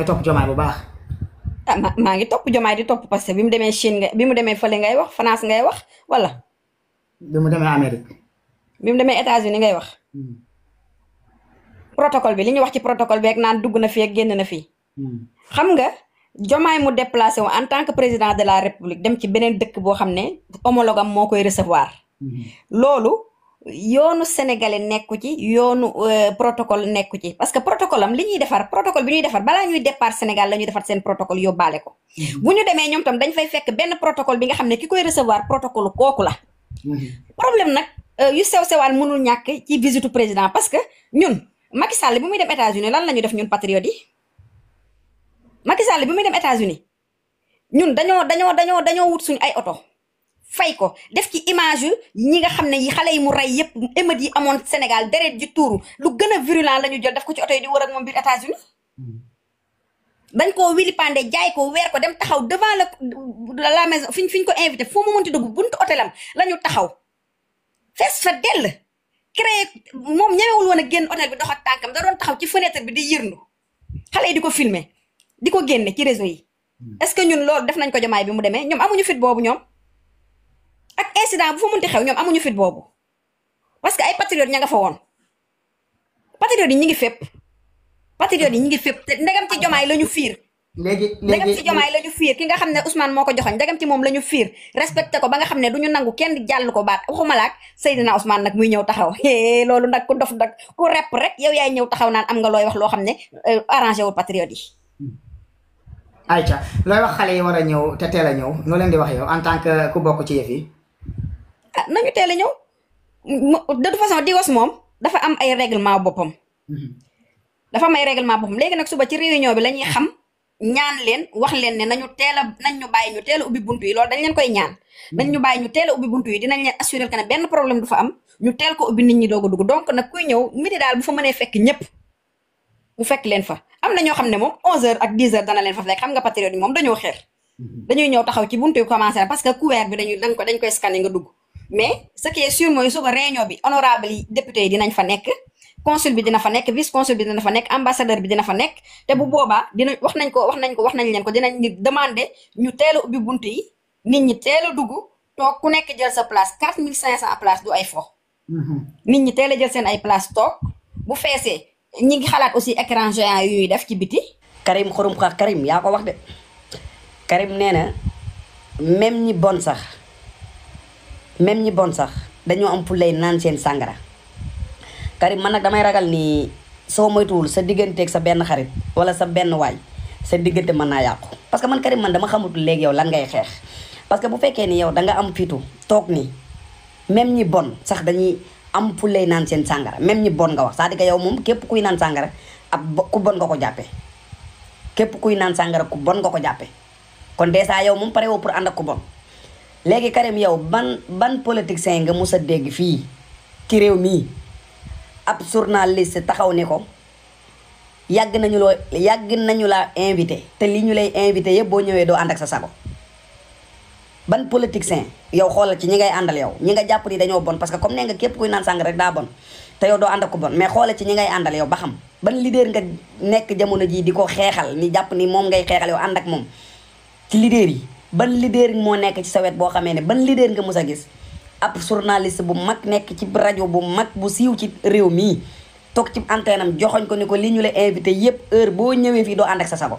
topp Diomaye bu baax. ah maa ngi topp Diomaye di topp parce que bi mu demee Chine bi mu demee fële ngay wax France ngay wax wala. bi mu demee Amérique. bi mu demee États-Unis ngay wax. protocole bi li ñu wax ci protocole bi ak naan dugg na fi ak génn na fi. xam nga Diomaye mu déplacé wu en tant que président de la République dem ci beneen dëkk boo xam ne homologue am moo koy recevoir. loolu yoonu sénégalais nekku ci yoonu protocole nekku ci parce que protocole am li ñuy defar protocole bi ñuy defar balaa ñuy départ Sénégal la ñuy defar seen protocole yóbbaale ko. bu ñu demee ñoom tam dañ fay fekk benn protocole bi nga xam ne ki koy recevoir protocole kooku la. problème nag yu sew-sewaan mënul ñàkk ci visitu président parce que ñun Macky Sall bi muy dem États-Unis lan la ñu def ñun patriotes yi. Macky Sall bi muy dem États-Unis ñun dañoo wut suñu ay oto fay ko def ci image yu ñi nga xam ne yi xale yi mu rey yëpp émeutes yi amoon Sénégal deret ji tuuru lu gën a virulent la ñu jël def ko ci oto yi di wër ak moom biir États-Unis dañ koo wili pande jaay ko weer ko dem taxaw devant la maison fiñ ko invité foo mu mënti dugg buntu hôtelam la ñu taxaw fees fa dell créé moom ñemewul woon a génn hôtel bi dox ak tànkam da doon taxaw ci fenêtre bi di yërndu xale yi di ko filmer di ko génne ci réseau yi est-ce que ñun loolu def nañ ko Diomaye bi mu demee ñoom amuñu fit boobu ñoom ak incident bu fa mënti xew ñoom amuñu fit boobu parce que ay patriotes ña nga fa woon patriotes yi ñi ngi fépp patriotes yi ñi ngi fépp te ndegam ci Diomaye la ñu fiir ndegam ci Diomaye la ñu fiir ki nga xam ne Ousmane moo ko joxoñ ndegam ci moom la ñu fiir respecté ko ba nga xam ne du ñu nangu kenn jàll ko baat waxuma laak Seydina Ousmane nag muy ñëw taxaw loolu nag ku dof nag ku rep rek yow yaay ñëw taxaw naan am nga looy wax loo xam ne arrangé wul patriotes yi. ayca looy wax xale yi war a ñëw te teel a ñëw noo leen di wax yow en tant que ku bokk ci yëf yi. ah nañu teel a ñëw de toute façon Digos moom dafa am ay règlement boppam. dafa am ay règlement boppam léegi nag suba ci réunion bi la ñuy xam ñaan leen wax leen ne nañ ñu bàyyi ñu teel a ubbi buntu yi loolu dañ leen koy ñaan. nañ ñu bàyyi ñu teel a ubbi buntu yi dinañ leen assurer que ne benn problème du fa am ñu teel ko ubbi nit ñi doog a dugg donc nag kuy ñëw midi daal bu fa mënee fekk ñëpp mu fekk leen fa. am na ñoo xam ne moom 11h ak 10h dana leen fa fekk xam nga patriote yi moom dañoo xeer dañuy ñëw taxaw ci buntu yu commencé parce que couvert bi dañ koy scanner nga dugg mais ce qui est sûr mooy suba réunion bi honorable yi député yi dinañ fa nekk consul bi dina fa nekk vice consul bi dina fa nekk ambassadeur bi dina fa nekk te bu boobaa dina wax nañ leen ko dinañ demander ñu teel a ubbi buntu yi nit ñi teel a dugg toog ku nekk jël sa place 4500 place du ay fo nit ñi teel a jël seen ay place toog bu feesee ñi ngi xalaat aussi écran géant yu ñuy def ci biti. Karim xurum xax Karim yaa ko wax de Karim nee na même ñi bon sax dañoo am fulay naan seen sàngara Karim man nag damay ragal ni soo moytuwul sa digganteeg sa benn xarit wala sa benn waay sa diggante mën naa yàqu. parce que man Karim man dama xamutul léegi yow lan ngay xeex parce que bu fekkee ni yow da nga am fitu toog ni même ñi bon sax dañuy. am fu lay naan seen sàngara même ñi bon nga wax c'est-à-dire que yow moom képp kuy naan sàngara ku bon nga ko jàppee képp kuy naan sàngara ku bon nga ko jàppee kon dèjà yow moom pare woo pour ànd ak ku bon léegi Karim yow ban politicien nga mus a dégg fii ci réew mii ab journaliste taxaw ni ko yàgg nañu laa invité te li ñu lay invité yëpp boo ñëwee doo ànd ak sa sago ban politicien yow xoolal ci ñi ngay àndal yow ñi nga jàpp ni dañoo bon parce que comme nee nga képp kuy naan sàng rek daa bon te yow doo ànd ak ku bon mais xoolal ci ñi ngay àndal yow ba xam ban leader nga nekk jamono jii di ko xeexal ni jàpp ni moom ngay xeexal yow ànd ak moom ci leader yi ban leader moo nekk ci sa wet boo xamee ne ban leader nga mës a gis ab journaliste bu mag nekk ci rajo bu mag bu siiw ci réew mii toog ci antenne am joxoñ ko ni ko li ñu la invité yépp heure boo ñëwee fii doo ànd ak sa sago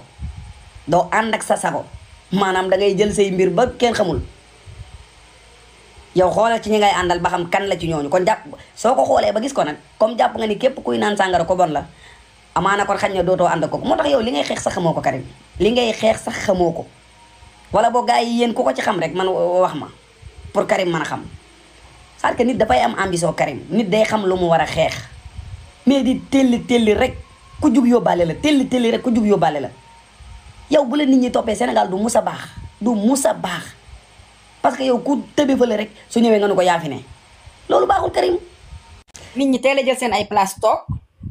doo ànd ak sa sago maanaam da ngay jël say mbir ba kenn xamul yow xoolal ci ñi ngay àndal ba xam kan la ci ñooñu kon jàpp soo ko xoolee ba gis ko nag comme jàpp nga ni képp kuy naan sàngara ko bon la amaana kon xañ na dootoo ànd ak ko moo tax yow li ngay xeex sax xamoo ko Karim li ngay xeex sax xamoo ko wala boo gars yi yéen ku ko ci xam rek man wax ma pour Karim mën a xam c'est que nit dafay am ambition Karim nit day xam lu mu war a xeex mais di telli rek ku jug yóbbaale la telli rek ku jug yóbbaale la yow bu la nit ñi toppee Sénégal du mus a baax parce que yow ku tëbe fële rek su ñëwee nga nu ko yaa fi ne loolu baaxul Karim nit ñi teel a jël seen ay place toog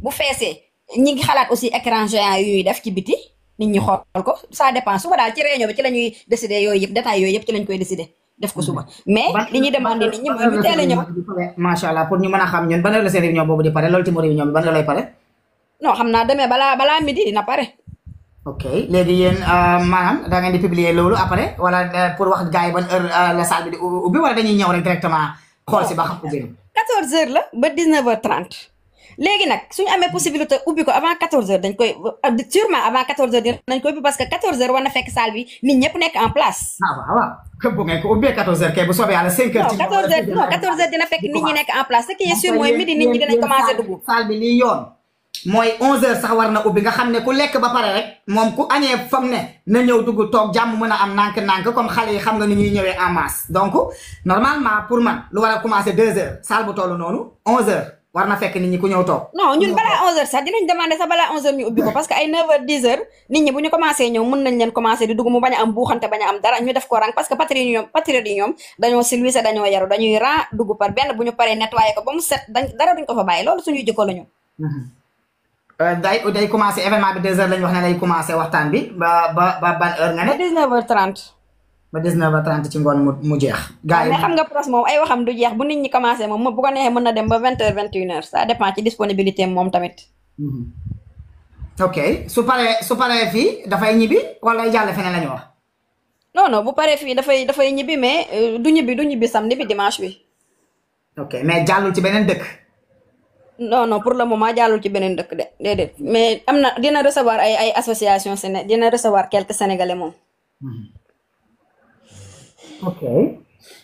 bu feesee ñi ngi xalaat aussi écran géant yu ñuy def ci biti nit ñi xool ko ça dépend suba daal ci réunion bi ci la ñuy décider yooyu yëpp détails yooyu yëpp ci lañ koy décider def ko suba mais li ñuy demandé nit ñi mooy ñu teel a ñëw. macha allah pour ñu mën a xam ñun ban heure la seen réunion boobu di pare loolu tamit réunion bi ban heure lay pare. non xam naa demee balaa midi dina pare. ok léegi yéen maanaam da ngeen di publier loolu après wala pour wax gars yi ban heure la salle bi di ubbi wala dañuy ñëw rek directement xool si ba xam ubbi 14h la ba 19h30 léegi nag suñu amee possibilité ubbi ko avant 14h dañ koy sûrement avant 14h dinañ ko ubbi parce que 14h war na fekk salle bi nit ñëpp nekk en place. waaw képp bu ngeen ko ubbee 14h kay bu soobee yàlla 5h. non 14h dina fekk nit ñi nekk en place ce qui est sûr mooy midi nit ñi dinañ commencé dugg. salle bi lii yoon mooy 11h sax war na ubbi nga xam ne ku lekk ba pare rek moom ku añee fam ne na ñëw dugg toog jàmm mën a am nànk-nànk comme xale yi xam nga ni ñuy ñëwee en masse donc normalement pour man lu war a commencé 2h salle bu toll noonu 11h. war na fekk nit ñi ku ñëw toog. non ñun balaa 11h sax dinañ demandé sax balaa 11h ñu ubbi ko parce que ay 9h 10h nit ñi bu ñu commencé ñëw mën nañ leen commencé di dugg mu bañ a am buuxante bañ a am dara ñu def ko rang parce que patriote yi ñoom dañoo silvissé dañoo yaru dañuy rang dugg par benn bu ñu paree nettoyé ko ba mu set dara duñ ko fa bàyyi loolu suñuy jikko la ñu. day commencé événement bi 2h lañ wax ne lay commencé waxtaan bi ba ban heure nga ne. 19h30. ba 19h30 ci ngoon mu jeex. gars yi mais xam nga pros moom ay waxam du jeex bu nit ñi commencé moom bu ko neexee mën na dem ba 20h 21h ça dépend ci disponibilité moom tamit. ok su paree fii dafay ñibbi wala jàll feneen la ñu wax. non bu paree fii dafay ñibbi mais du ñibbi samedi bi dimanche bi. ok mais jàllul ci beneen dëkk. non pour le moment jàllul ci beneen dëkk de déedéet mais am na dina recevoir ay association dina recevoir quelques sénégalais moom. ok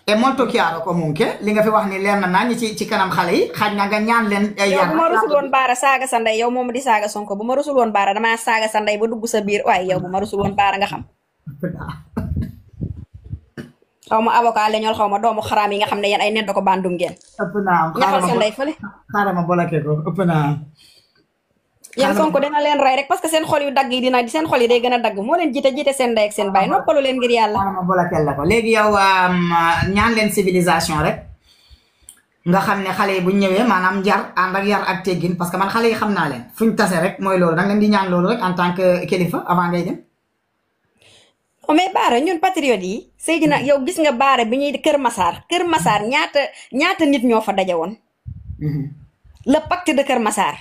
et molto chiaro comunque li nga fi wax ni leer na naa ñi ci kanam xale yi xaaj na nga ñaan leen ay yow bu ma rusul woon baara saaga sa ndey yow moom di saaga Sonko bu ma rusul woon baara damaa saaga sa ndey ba dugg sa biir waaye yow bu ma rusul woon baara nga xam xaw ma avocat la ñool xaw ma doomu xaraam yi nga xam ne yéen ay nedd ko bandum ngeen ëpp naa ñaxal sa ndey fële xaaral ma bloqué ko ëpp naa yéen Sonko dina leen rey rek parce que seen xol yu dagg yi seen xol yi day gën a dagg moo leen jiite seen ndey ak seen baay noppalu leen ngir yàlla. ma bolakeel la ko léegi yow ñaan leen civilisation rek nga xam ne xale yi bu ñëwee maanaam njar ànd ak yar ak teggin parce que man xale yi xam naa leen fuñ tase rek mooy loolu danga leen di ñaan loolu rek en tant que kilifa avant ngay dem. mais Baara ñun patriote yi Seydina yow gis nga Baara bi ñuy Kër Massar ñaata nit ñoo fa daje woon. le pacte de Kër Massar.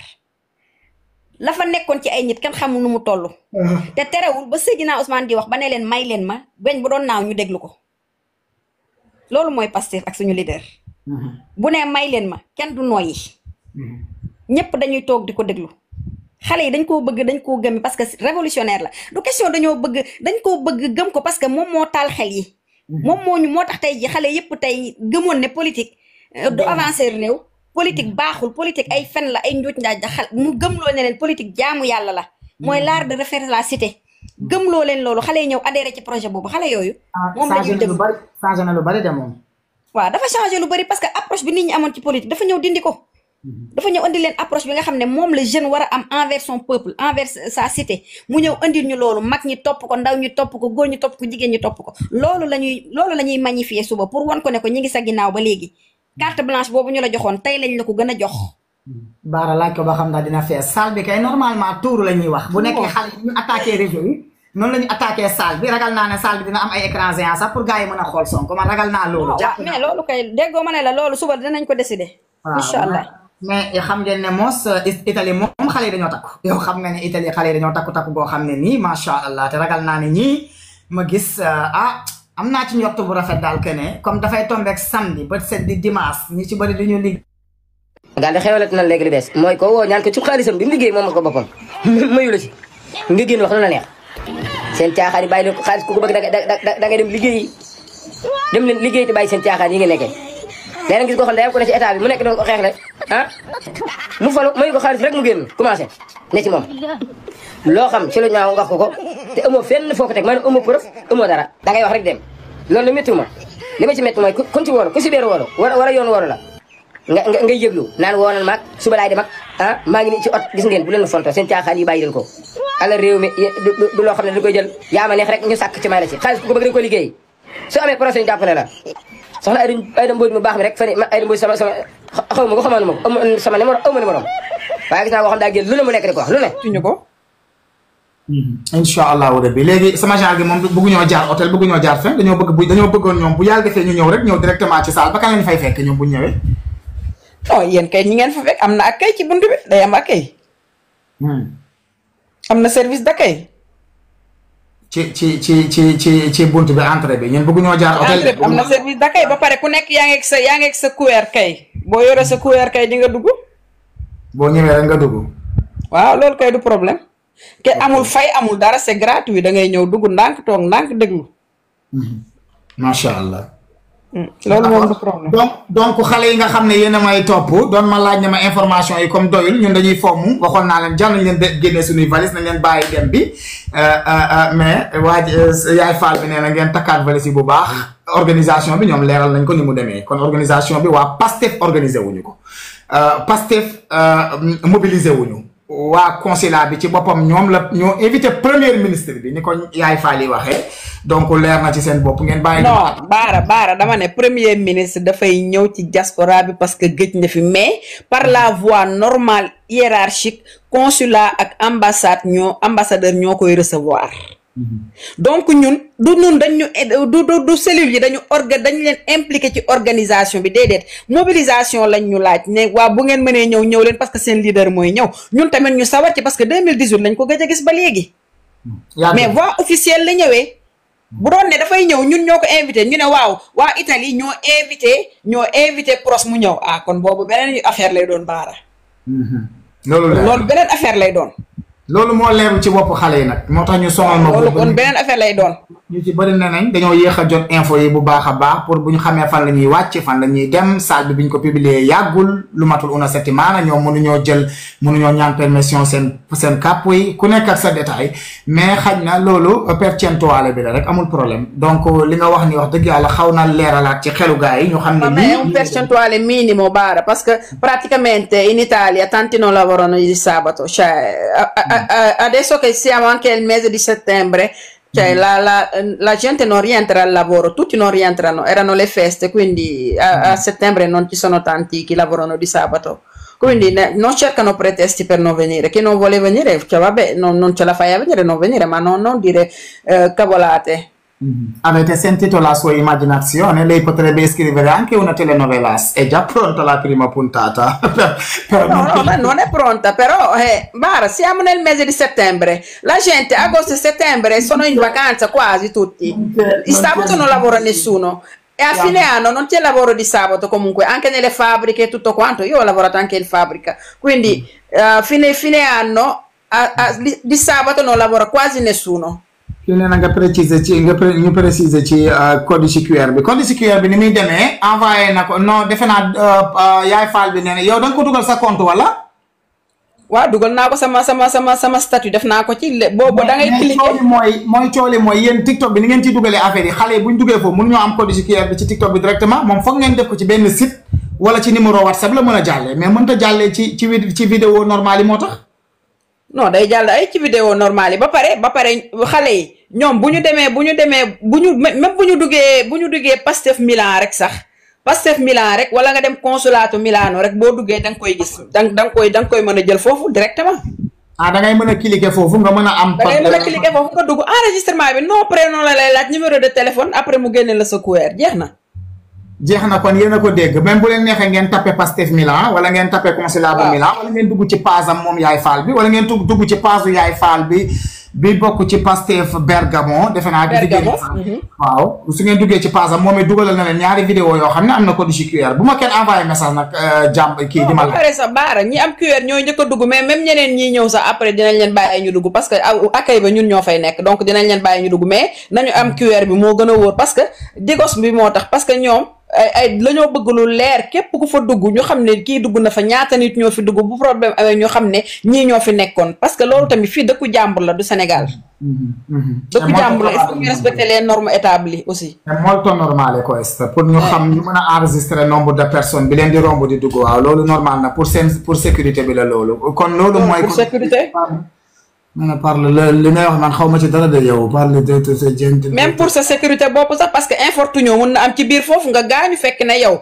la fa nekkoon ci ay nit kenn xamul nu mu toll. te terewul ba Seydina Ousmane di wax ba ne leen may leen ma weñ bu doon naaw ñu déglu ko loolu mooy Pastef ak suñu leader. bu ne may leen ma kenn du nooyi. ñëpp dañuy toog di ko déglu. xale yi dañ koo bëgg dañ koo gëm parce que révolutionnaire la du question dañ koo bëgg gëm ko parce que moom moo taal xel yi. moom moo tax tey ji xale yëpp tey gëmoon ne politique. du avancer réew. politique baaxul politique ay fen la ay njuuj njaaj xal mu gëmloo ne leen politique jaamu yàlla la mooy l'art de refaire la cité gëmloo leen loolu xale yi ñëw adhéré ci projet boobu xale yooyu moom la ñuy déglu changé na lu bari de moom waaw dafa changé lu bari parce que approche bi nit ñi amoon ci politique dafa ñëw dindi ko dafa ñëw indi leen approche bi nga xam ne moom la jeune war a am envers son peuple envers sa cité mu ñëw indil ñu loolu mag ñi topp ko ndaw ñi topp ko góor ñi topp ko jigéen ñi topp ko loolu la ñuy magnifier suba pour wan ko ne ko ñi ngi sa ginnaaw ba léegi carte blanche boobu ñu la joxoon tey lañ la ko gën a jox. Baara laaj ko ba xam naa dina fees salle bi kay normalement tuuru la ñuy wax. bu nekkee xale yi ñu attaqué réseau yi noonu la ñu attaqué salle bi ragal naa ne salle bi dina am ay écran géant sax pour gars yi mën a xool Sonko man ragal naa loolu. jàpp mais loolu kay déggoo ma ne la loolu suba dinañ ko décider. incha allah mais xam ngeen ne mos Italie moom xale yi dañoo takku. yow xam nga ne Italie xale yi dañoo takku boo xam ne nii macha allah te ragal naa ne ñii ma gis am naa ci njort bu rafet daal que ne comme dafay tombeek samedi ba set di dimanche ñi ci bëri duñu liggéey. daal di xewlet na léegi li bees mooy ko woo ñaan ko ci xaalisam bi mu liggéey moom ko boppam mayu la ci nga génn wax lu la neex seen caaxaan yi bàyyi leen ko xaalis ku ko bëgg da ngay dem liggéey dem leen liggéey te bàyyi seen caaxaan yi nga nekkee léeg-léeg gis koo xam ne day am ko ne ci état bi mu nekk doon ko xeexle mu falu mayu ko xaalis rek mu génn commencé ne ci moom loo xam ci lu ñaaw nga wax ko te amoo fenn foo ko teg maanaam amoo preuve amoo dara da ngay wax rek dem loolu la méttiwuma li ma ci métti mooy kun ci woolu ku si beer woolu wala yoon woolu la ngay yëglu naan woonal maag suba laay dem ak maa ngi nii ci ot gis ngeen bu leen fonto seen caaxaan yi bàyyi leen ko ala réew mi du loo xam ne da koy jël yaa ma neex rek ñu sàkk ci may la ci xaalis ku ko bëgg dañ ko liggéey su amee projet ñu jàppale la soxna Ayda Mbodj mu baax mi rek fan Ayda Mbodj sama xaw ma ko xamaa ma ko sama numéro aw ma numéro waaye gis naa koo xam daa génn lu ne mu nekk di ko wax lu ne. tuñu ko. incha allahu rabbi léegi sama genre gi moom bëgguñoo jaar hôtel bëgguñoo jaar fenn dañoo bëggoon ñoom bu yàlla defee ñu ñëw rek ñëw directement ci salle ba kan lañ fay fekk ñoom bu ñu ñëwee. non yéen kay ñi ngeen fa fekk am na accueil ci buntu bi day am accueil. am na service d'accueil. ci buntu bi entrée bi ñun bëgguñoo jaar hôtel. am na service d'accueil ba pare ku nekk yaa ngi ak sa couvert kay boo yore sa couvert kay di nga dugg. boo ñëwee rek nga dugg. waaw loolu kay du problème. ke amul fay amul dara c'est gratuit da ngay ñëw dugg ndànk toog ndànk déglu. macha allah. loolu moom du problème. donc xale yi nga xam ne yéen a may topp doon ma laaj ne ma information yi comme doyul ñun dañuy fomm waxoon naa leen jar nañ leen génnee suñuy valise nañ leen bàyyi dem bi mais yaay Fall bi nee na ngeen takkaat valise yi bu baax organisation bi ñoom leeral nañ ko ni mu demee kon organisation bi waa Pastef organisé wuñu ko Pastef mobilisé wuñu waa consulat bi ci boppam ñoom la ñoo invité premier ministre bi ni ko yaay Fall yi waxee donc leer na ci seen bopp ngeen bàyyi. non baara dama ne premier ministre dafay ñëw ci diaspora bi parce que gëj na fi mais par la voie normale hiérarchique consulat ak ambassadeur ñoo koy recevoir. donc ñun du cellule yi dañu leen impliqué ci organisation bi déedéet mobilisation lañ ñu laaj ne waa bu ngeen mënee ñëw leen parce que seen leader mooy ñëw ñun tamit ñu sawar ci parce que 2018 lañ ko gëj a gis ba léegi. mais voie officielle la ñëwee. bu doon ne dafay ñëw ñun ñoo ko invité ñu ne waaw waa Italie ñoo invité Pros mu ñëw kon boobu beneen affaire lay doon baara. loolu beneen affaire lay doon. loolu moo leeru ci bopp xale yi nag moo tax ñu sonal ma. loolu kon beneen affaire lay doon. ñu ci bëri ne nañ dañoo yéex a jot info yi bu baax a baax pour bu ñu xamee fan la ñuy wàcc fan la ñuy dem salle bi ñu ko publier yàggul lu matul una settimana ñoom mënuñoo ñaan permission seen kàpp yi ku nekk ak sa détail mais xaj na loolu percentuale bi la rek amul problème donc li nga wax ni wax dëgg yàlla xaw na leeralaat ci xelu gars yi ñu xam ne lii un percentuale minimo baara parce que praticamente in Italia tanti non lavorano di sabato cioè adesso che siamo anche il mese di settembre cioè la gente non rientra al lavoro, tutti non rientrano, erano le feste, quindi a settembre non ci sono tanti che lavorano di sabato, quindi non cercano pretesti per non venire, chi non vuole venire, cioè vabbè, non ce la fai a venire, non venire, ma non dire cavolate. Avete sentito la sua immaginazione? Lei potrebbe scrivere anche una telenovelas, è già pronta la prima puntata. No, non è pronta, però Bara, siamo nel mese di settembre, la gente agosto e settembre sono in vacanza quasi tutti, il sabato non lavora nessuno e a fine anno non c'è lavoro di sabato comunque, anche nelle fabbriche e tutto quanto, io ho lavorato anche in fabbrica, quindi fine anno di sabato non lavora quasi nessuno. kii nee na nga préciser ci codice QR bi codice QR bi ni muy demee envoyé na ko non defe naa yaay Fall bi nee na yow da nga ko dugal sa compte wala. waaw dugal naa ko sama statut def naa ko ci boobu da ngay cliquer mooy cooli mooy yéen TikTok bi ni ngeen ciy dugalee affaire yi xale yi bu ñu duggee foofu mënuñoo am codice QR bi ci TikTok bi directement moom foog ngeen def ko ci benn site wala ci numéro WhatsApp la mën a jàllee mais mënta jàllee ci vidéo normale yi moo tax. non day jàll ay ci vidéo normale yi ba pare xale yi ñoom bu ñu demee même bu ñu duggee Pastef Milan rek sax Pastef Milan rek wala nga dem consulato Milano rek boo duggee da nga koy gis da nga koy mën a jël foofu directement. da ngay mën a cliquer foofu nga mën a am. da ngay mën a cliquer foofu nga dugg enregistrement bi non prénom la lay laaj numéro de téléphone après mu génne la sa QR jeex na. jeex na kon yéen a ko dégg même bu leen neexee ngeen tapé Pastef Milan wala ngeen tapé consulat bu Milan wala ngeen dugg ci page am moom yaay Fall bi wala ngeen dugg ci page yaay Fall bi bokk ci Pastef Bergamo defe naa waaw su ngeen duggee ci page am moom it dugalal na leen ñaari vidéo yoo xam ne am na code QR bu ma kenn envoyé message nag kii di ma la sax baara ñi am QR ñooy njëkk a dugg mais même ñeneen ñi ñëw sax après dinañ leen bàyyi ñu dugg parce que accueil ba ñun ñoo fay nekk donc dinañ leen bàyyi ñu dugg mais nañu am QR bi moo gën a wóor parce que digos bi moo tax parce que ñoom la ñoo bëgg lu leer képp ku fa dugg ñu xam ne kii dugg na fa ñaata nit ñoo fi dugg bu problème amee ñu xam ne ñii ñoo fi nekkoon parce que loolu tamit fii dëkku jàmbur la du Sénégal. dëkku jàmbur la il faut ñu respecter les normes établies aussi. è molto normale questo pour ñu xam ñu mën a enregistrer nombre de personnes bi leen di romb di dugg waaw loolu normal na pour sécurité bi la loolu. kon loolu mooy pour sécurité. man parle li ngay wax man xaw ma ci dara de yow parle de sa gente. même pour sa sécurité bopp sax parce que infortunion mun na am ci biir foofu nga gaañu fekk ne yow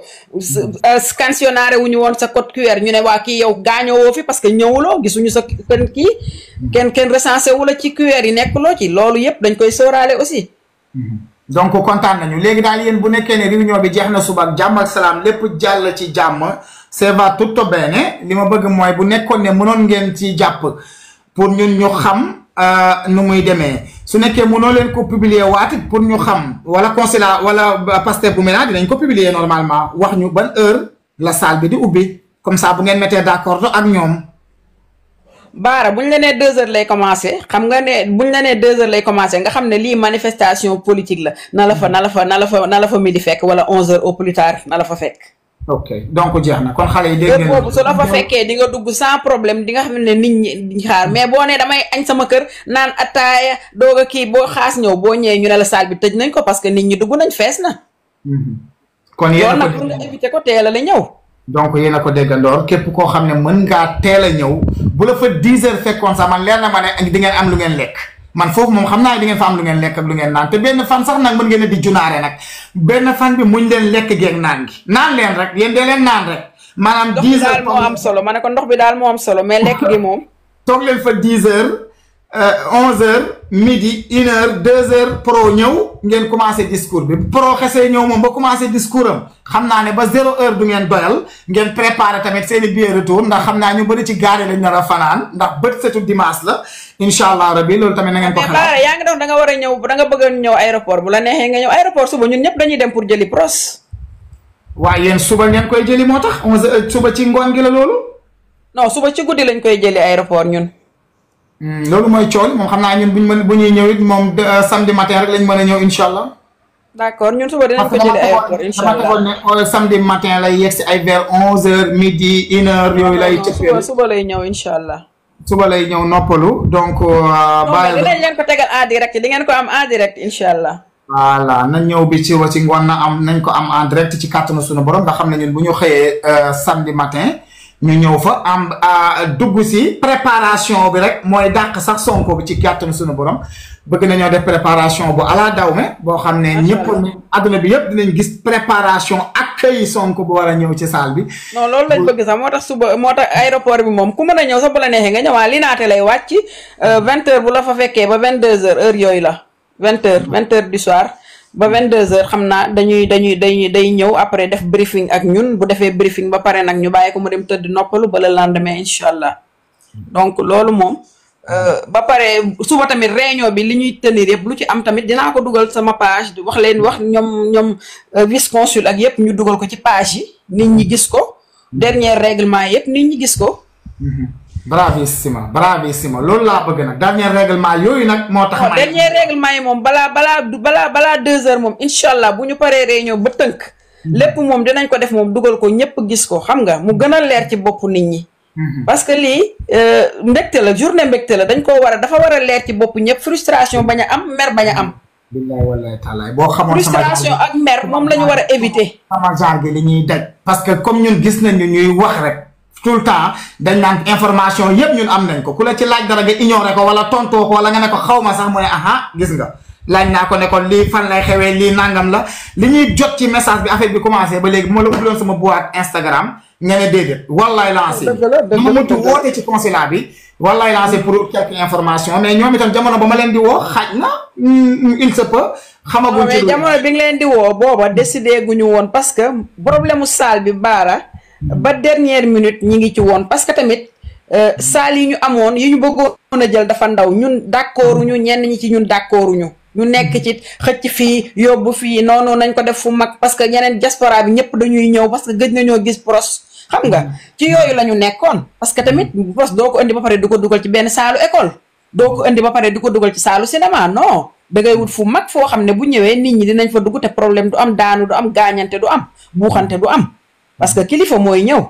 scansionnaire wu ñu woon sa code QR ñu ne waa kii yow gaañoo woo fi parce que ñëwuloo gisuñu sa kii kenn recensé wu la ci QR yi nekkuloo ci loolu yëpp dañ koy sóoraale aussi. donc kontaan nañu léegi daal yéen bu nekkee ne réunion bi jeex na suba ak jàmm ak salaam lépp jàll ci jàmm ça va tutto bene li ma bëgg mooy bu nekkoon ne mënoon ngeen ci jàpp pour ñun ñu xam nu muy demee su nekkee mënoo leen ko publier waat pour ñu xam wala consulat wala Pastef bu mel dinañ ko publier normalement wax ñu ban heure la salle bi di ubbi comme ça bu ngeen mettee d'accord ak ñoom. Baara buñ la nee 2 heures lay commencé xam nga ne buñ la nee 2 heures lay commencé nga xam ne lii manifestation politique la na la fa midi fekk wala 11 heures au plus tard na la fa fekk. ok donc jeex na kon xale yi dégg ngeen boobu su la fa fekkee di nga dugg sans problème di nga xam ne nit ñi di xaar mais boo nee damay añ sama kër naan attaaya doog a kii boo xaas ñëw boo ñëwee ñu ne la salle bi tëj nañ ko parce que nit ñi dugg nañ fees na. kon yéen nag pour nga éviter ko teel a la ñëw. donc yéen a ko déggandoor képp koo xam ne mën ngaa teel a ñëw bu la fa 10 heures fekkoon sax man leer na ma ne di ngeen am lu ngeen lekk man foofu moom xam naa di ngeen fa am lu ngeen lekk ak lu ngeen naan te benn fan sax nag mën ngeen a di junaare nag benn fan bi muñ leen lekk geeg naan gi naan leen rek yéen dee leen naan rek maanaam 10 heures daal moo am solo ma ne ko ndox bi daal moo am solo mais lekk gi moom toog leen fa 10 heures 11 heures midi 1 heure 2 heures pro ñëw ngeen commencé discours bi pro xesee ñëw moom ba commencé discours am xam naa ne ba 0 heure du ngeen doyal ngeen préparé tamit seen i billet retour ndax xam naa ñu bëri ci gaari lañ nar a fanaan ndax bët setu dimanche la incha allah rabi loolu tamit na ngeen ko xalaat. yaa ngi doon da nga war a ñëw da nga bëgg a ñëw aéroport bu la neexee nga ñëw aéroport suba ñun ñëpp dañuy dem pour jëli pros. waaye yéen suba ngeen koy jëli moo tax 11 heures suba ci ngoon gi la loolu. non suba ci guddi lañ koy jëli aéroport ñun. loolu mooy cool moom xam naa ñun bu ñuy ñëw it moom samedi matin rek lañ mën a ñëw incha allah. d'accord ñun suba dinañ ko jëli aéroport incha allah dama tegoon ne samedi matin lay yegg si ay vers 11h midi 1h yooyu lay. suba lay ñëw incha allah. suba lay ñëw noppalu donc. bàyyi dinañ leen ko tegal en direct di ngeen ko am en direct incha allah. voilà nañ ñëw bi ci ngoon nañ ko am en direct ci kàttanu suñu borom nga xam ne ñun bu ñu xëyee samedi matin. ñu ñëw fa am dugg si préparation bi rek mooy dàq sax Sonko bi ci kàttanu suñu borom bëgg nañoo def préparation bu ala dawme boo xam ne ñëpp adduna bi yëpp dinañ gis préparation ak këyi Sonko bu war a ñëw ci salle bi. non loolu lañ bëgg sax moo tax suba moo tax aéroport bi moom ku mën a ñëw sax bu la neexee nga ñëwaat li naate lay wàcc 20h bu la fa fekkee ba 22h heure yooyu la 20h du soir. ba 22h xam naa day ñëw après def briefing ak ñun bu defee briefing ba pare nag ñu bàyyi ko mu dem tëdd noppalu ba le lendemain incha allah donc loolu moom ba pare suba tamit réunion bi li ñuy tenir yëpp lu ci am tamit dinaa ko dugal sama page wax ñoom vice consul ak yëpp ñu dugal ko ci page yi nit ñi gis ko dernier règlement yëpp nit ñi gis ko. bravissima loolu laa bëgg nag dernier règlement yooyu nag moo tax. dernier règlement yi moom balaa 2 heures moom incha allah bu ñu paree réunion ba tënk. lépp moom dinañ ko def moom dugal ko ñëpp gis ko xam nga mu gën a leer ci bopp nit ñi. parce que lii mbégte la journée mbégte la dañ koo dafa war a leer ci bopp ñëpp frustration bañ a am mer bañ a am. billahi wallahi taala boo xamoon frustration ak mer moom la ñu war a éviter. sama genre gi li ñuy daj. parce que comme ñun gis nañu ñuy wax rek. tout le temps dañ naan information yëpp ñun am nañ ko ku la ci laaj dara nga ignoré ko wala tontoo ko wala nga ne ko xaw ma sax mu ne aha gis nga laaj naa ko ne ko lii fan lay xewee lii nangam la li ñuy jot ci message bi affaire bi commencé ba léegi moo la ubbiloon sama boîte Instagram nga ne déedéet wallaay lancé dama mujj woote ci consulat bi wallaay lancé pour quelques informations mais ñoom itam jamono ba ma leen di woo xaaj na il se peut xamaguñ ci jamono bi nga leen di woo booba décidé guñu woon parce que problème mu salle bi Baara ba dernière minute ñi ngi ci woon parce que tamit saal yi ñu amoon yi ñu bëggoon a jël dafa ndaw ñun d'accorduñu ñenn ñi ci ñun d'accorduñu ñu nekk ci xëcc fii yóbbu fii noonu nañ ko def fu mag parce que ñeneen diaspora bi ñëpp dañuy ñëw parce que gëj nañoo gis pros xam nga ci yooyu la ñu nekkoon parce que tamit pros doo ko indi ba pare du ko dugal ci benn saalu école doo ko indi ba pare du ko dugal ci saalu cinéma non da ngay wut fu mag foo xam ne bu ñëwee nit ñi dinañ fa dugg te problème du am daanu du am gaañante du am buuxante du am parce que kilifa mooy ñëw.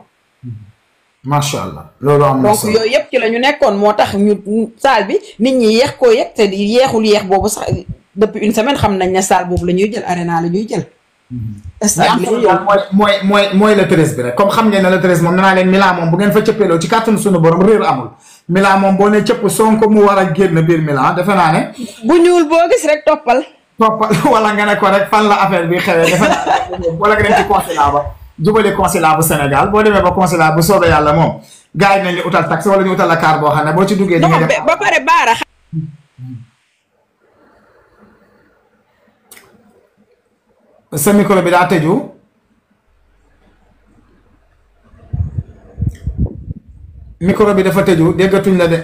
macha allah loolu am na donc yooyu yëpp ci la ñu nekkoon moo tax ñu saal bi nit ñi yeex koo yegg te yeexul yeex boobu sax depuis une semaine xam nañ ne saal boobu la ñuy jël arena la ñuy jël. mooy le 13 bi rek comme xam ngeen ne le 13 moom nee naa leen Milan moom bu ngeen fa cëppeeloo ci kàttanu suñu borom réer amul Milan moom boo ne cëpp Sonko mu war a génn biir Milan defe naa ne. bu ñuul boo gis rek toppal. wala nga ne ko rek fan la affaire bi xewee defe naa wala nga dem ci consulat ba jubale consulat bu Sénégal boo demee ba consulat bu soobee yàlla moom gars yi nañ la utal taxi wala ñu utal la car boo xam ne boo ci duggee. di nga def ba pare baara. sa micro bi daa tëju. micro bi dafa tëju déggatuñ la de.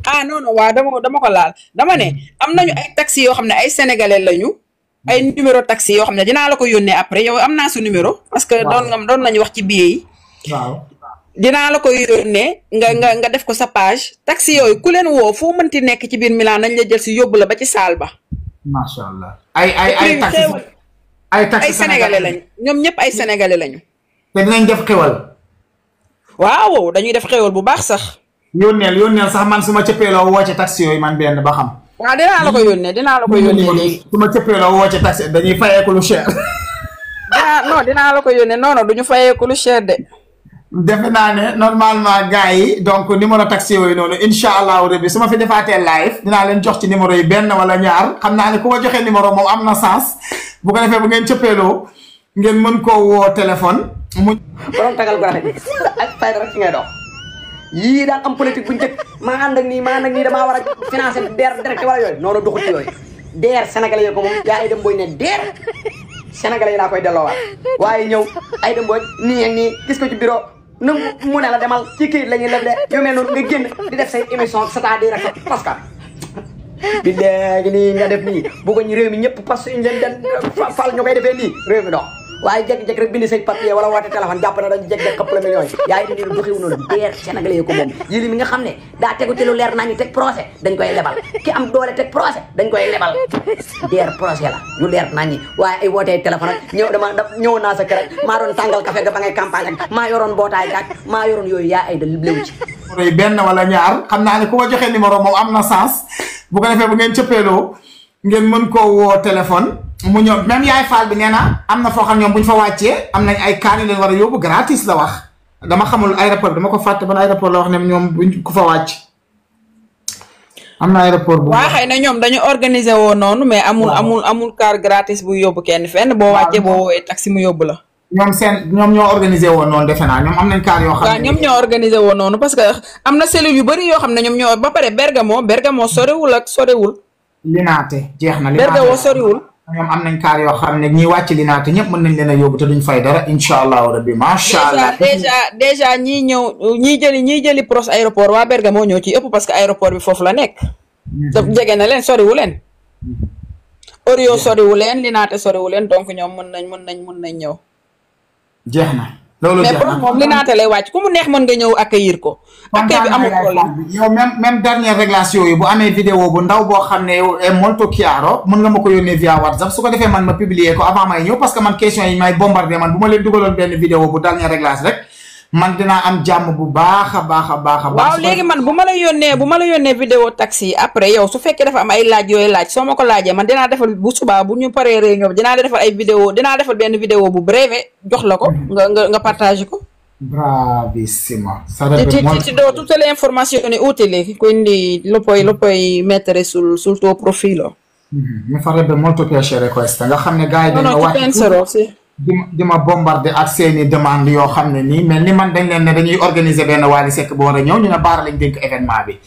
ah non non waaw dama ko laal dama ne am nañu ay taxi yoo xam ne ay sénégalais lañu ay numéro taxi yoo xam ne dinaa la ko yónnee après yow am naa su numéro. parce que doon nañu wax ci billet yi. waaw dinaa la ko yónnee nga def ko sa page. taxi yooyu ku leen woo foo mënti nekk ci biir Milan nañ la jël si yóbbu la ba ci saal ba. macha allah ay taxi sénégalais lañu ñoom ñëpp ay sénégalais lañu. te dinañ def xewal. waaw dañuy def xewal bu baax sax. yónneel sax man su ma cëppeeloo woo ci taxi yooyu man benn ba xam. waaw dinaa la ko yónnee léegi. su ma cëppeeloo woo ci taxi dañuy fayeeku lu cher. dinaa la ko yónnee non duñu fayeeku lu cher de. defe naa ne normalement gars yi donc numéro taxi yooyu noonu incha allahu rabbi su ma fi defaatee live dinaa leen jox ci numéro yi benn wala ñaar xam naa ne ku ma joxee numéro moom am na sens bu ko defee bu ngeen cëppeeloo ngeen mën koo woo téléphone. borom tagal ko rek ak fayda rek ci ngay dox yii daan am politique bu njëkk maa ànd ak nii damaa war a financer DER direct wala yooyu noonu doxul ci yooyu DER sénégalais yi ko moom yaa ay dem booy ne DER sénégalais yi laa koy delloowaat waaye ñëw ay dem booy nii ak nii gis ko ci bureau nu mu ne la demal ci kii la ñuy leble yu mel noonu nga génn di def say émission c'est-à-dire rek parce que bi léegi nii nga def nii bëggoon ñu réew mi ñëpp parce que ñu leen den fal ñu koy defee nii réew mi dox waaye jékki-jékki rek bind say papier wala woote téléphone jàpp na dañu jékki-jékki xëpp la millions yi yaa ngi nii doxiwu noonu DER sénégalais yi ko moom yéen mi nga xam ne daa tegu ci lu leer nañu teg procès dañ koy lebal ki am doole teg procès dañ koy lebal DER procès la lu leer nañu waaye ay wootee téléphone ak ñëw naa sa kër ak maa doon tàngal café ga ba ngay campagne ak maa yoroon mbootaay gaak maa yoroon yooyu yaa ay da léwu ci benn wala ñaar xam naa ne ku ma joxee numéro moom am na sens bu ko defee bu ngeen cëppeeloo ngeen mën koo woo téléphone mu ñëw même yaay Fall bi nee na am na foo xam ñoom bu ñu fa wàccee am nañ ay kaan yu leen war a yóbbu gratis la wax dama xamul aéroport bi dama ko fàtte ban aéroport la wax ne ñoom buñ ku fa wàcc am na aéroport bu. waaw xëy na ñoom dañu organiser woo noonu mais amul car gratis bu yóbbu kenn fenn boo wàccee boo woowee taxi mu yóbbu la. ñoom ñoo organiser woon noonu defe naa ñoom am nañ car yoo xam ne. waaw ñoom ñoo organiser woon noonu parce que am na cellule yu bëri yoo xam ne ñoom ñoo ba pare Bergamo sorewul. Linaate jeex na. Bergamo soriwul. ñoom am nañ kaar yoo xam ne ñi wàcc Linaate ñëpp mën nañ leen a yóbbu te duñ fay dara incha allahu rabbi macha allah. déjà ñii jëli pros aéroport waa Bergamo ñoo ciy ëpp parce que aéroport bi foofu la nekk. daf jege na leen soriwu leen. Orio soriwu leen Linaate soriwu leen donc ñoom mën nañ ñëw. jeex na. loolu mais pros moom Linaate lay wàcc ku mu neex mën nga ñëw accueillir ko. accueil bi amul problème. yow même dernière réglation yi bu amee vidéo bu ndaw boo xam ne yow molto chiaro mën nga ma ko yónnee via WhatsApp su ko defee man ma publier ko avant may ñëw parce que man question yi may bombardé man bu ma leen dugaloon benn vidéo bu dernière réglage rek man dinaa am jàmm bu baax a baax a baax. waaw léegi man bu ma la yónnee vidéo taxi après yow su fekkee dafa am ay laaj yooyu laaj soo ma ko laajee man dinaa defal bu subaa bu ñu paree réunion dinaa defal ay vidéo dinaa defal benn vidéo bu breve jox la ko nga partage ko. Bravissima. Ti do tutte le informazioni utili, quindi lo puoi mettere sul tuo profilo. Mi farebbe molto piacere questa. Nga xam ne gars yi dañoo wàcc penserò sì. di ma bombardé ak seeni demande yoo xam ne nii mel ni man dañ leen ne dañuy organiser benn Wally Seck bu war a ñëw ñu ne Bara lañ dénk événement bi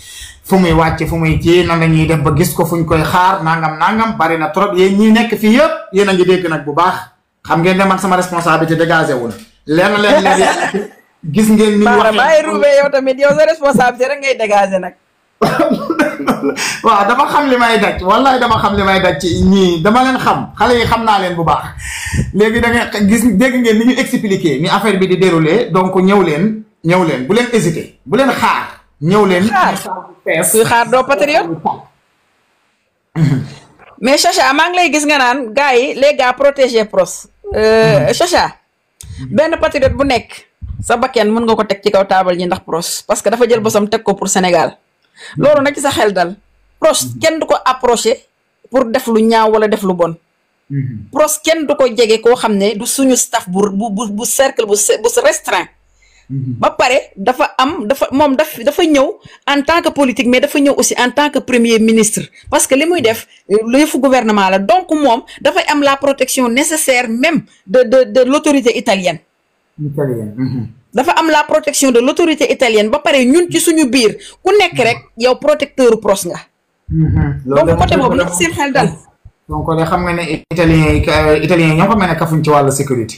fu muy wàcc fu muy kii nan la ñuy def ba gis ko fuñ koy xaar nangam bari na trop yéen ñi nekk fii yëpp yéen a ngi dégg nag bu baax xam ngeen ne man sama responsabilité dégagé wu na leen yàlla gis ngeen ni Bara bàyyi ruube yow tamit yow sa responsabilité rek ngay dégagé nag waaw dama xam li may daj wallahi dama xam li may daj ci ñii dama leen xam xale yi xam naa leen bu baax léegi da nga gis dégg ngeen ni ñu expliqué ni affaire bi di déroulé donc ñëw leen bu leen hésité bu leen xaar ñëw leen kuy xaar doo patriote mais Chacha maa ngi lay gis nga naan gars yi les gars protégés pros Chacha benn patriote bu nekk sa bakken mën nga ko teg ci kaw taabal ñi ndax pros parce que dafa jël bosam teg ko pour Sénégal loolu nag ci sa xel dal pros kenn du ko approché pour def lu ñaaw wala def lu bon pros kenn du ko jege koo xam ne du suñu staff bu cercle bu restreint ba pare dafa ñëw en tant que politique mais dafa ñëw aussi en tant que premier ministre parce que li muy def lu yëfu gouvernement la donc moom dafay am la protection nécessaire même de l'autorité italienne. dafa am la protection de l'autorité italienne ba pare ñun ci suñu biir ku nekk rek yow protecteur pros nga. donc côté boobu na seen xel dal. donc xam nga ne italien ñoo xam ne kafuñ ci wàllu sécurité.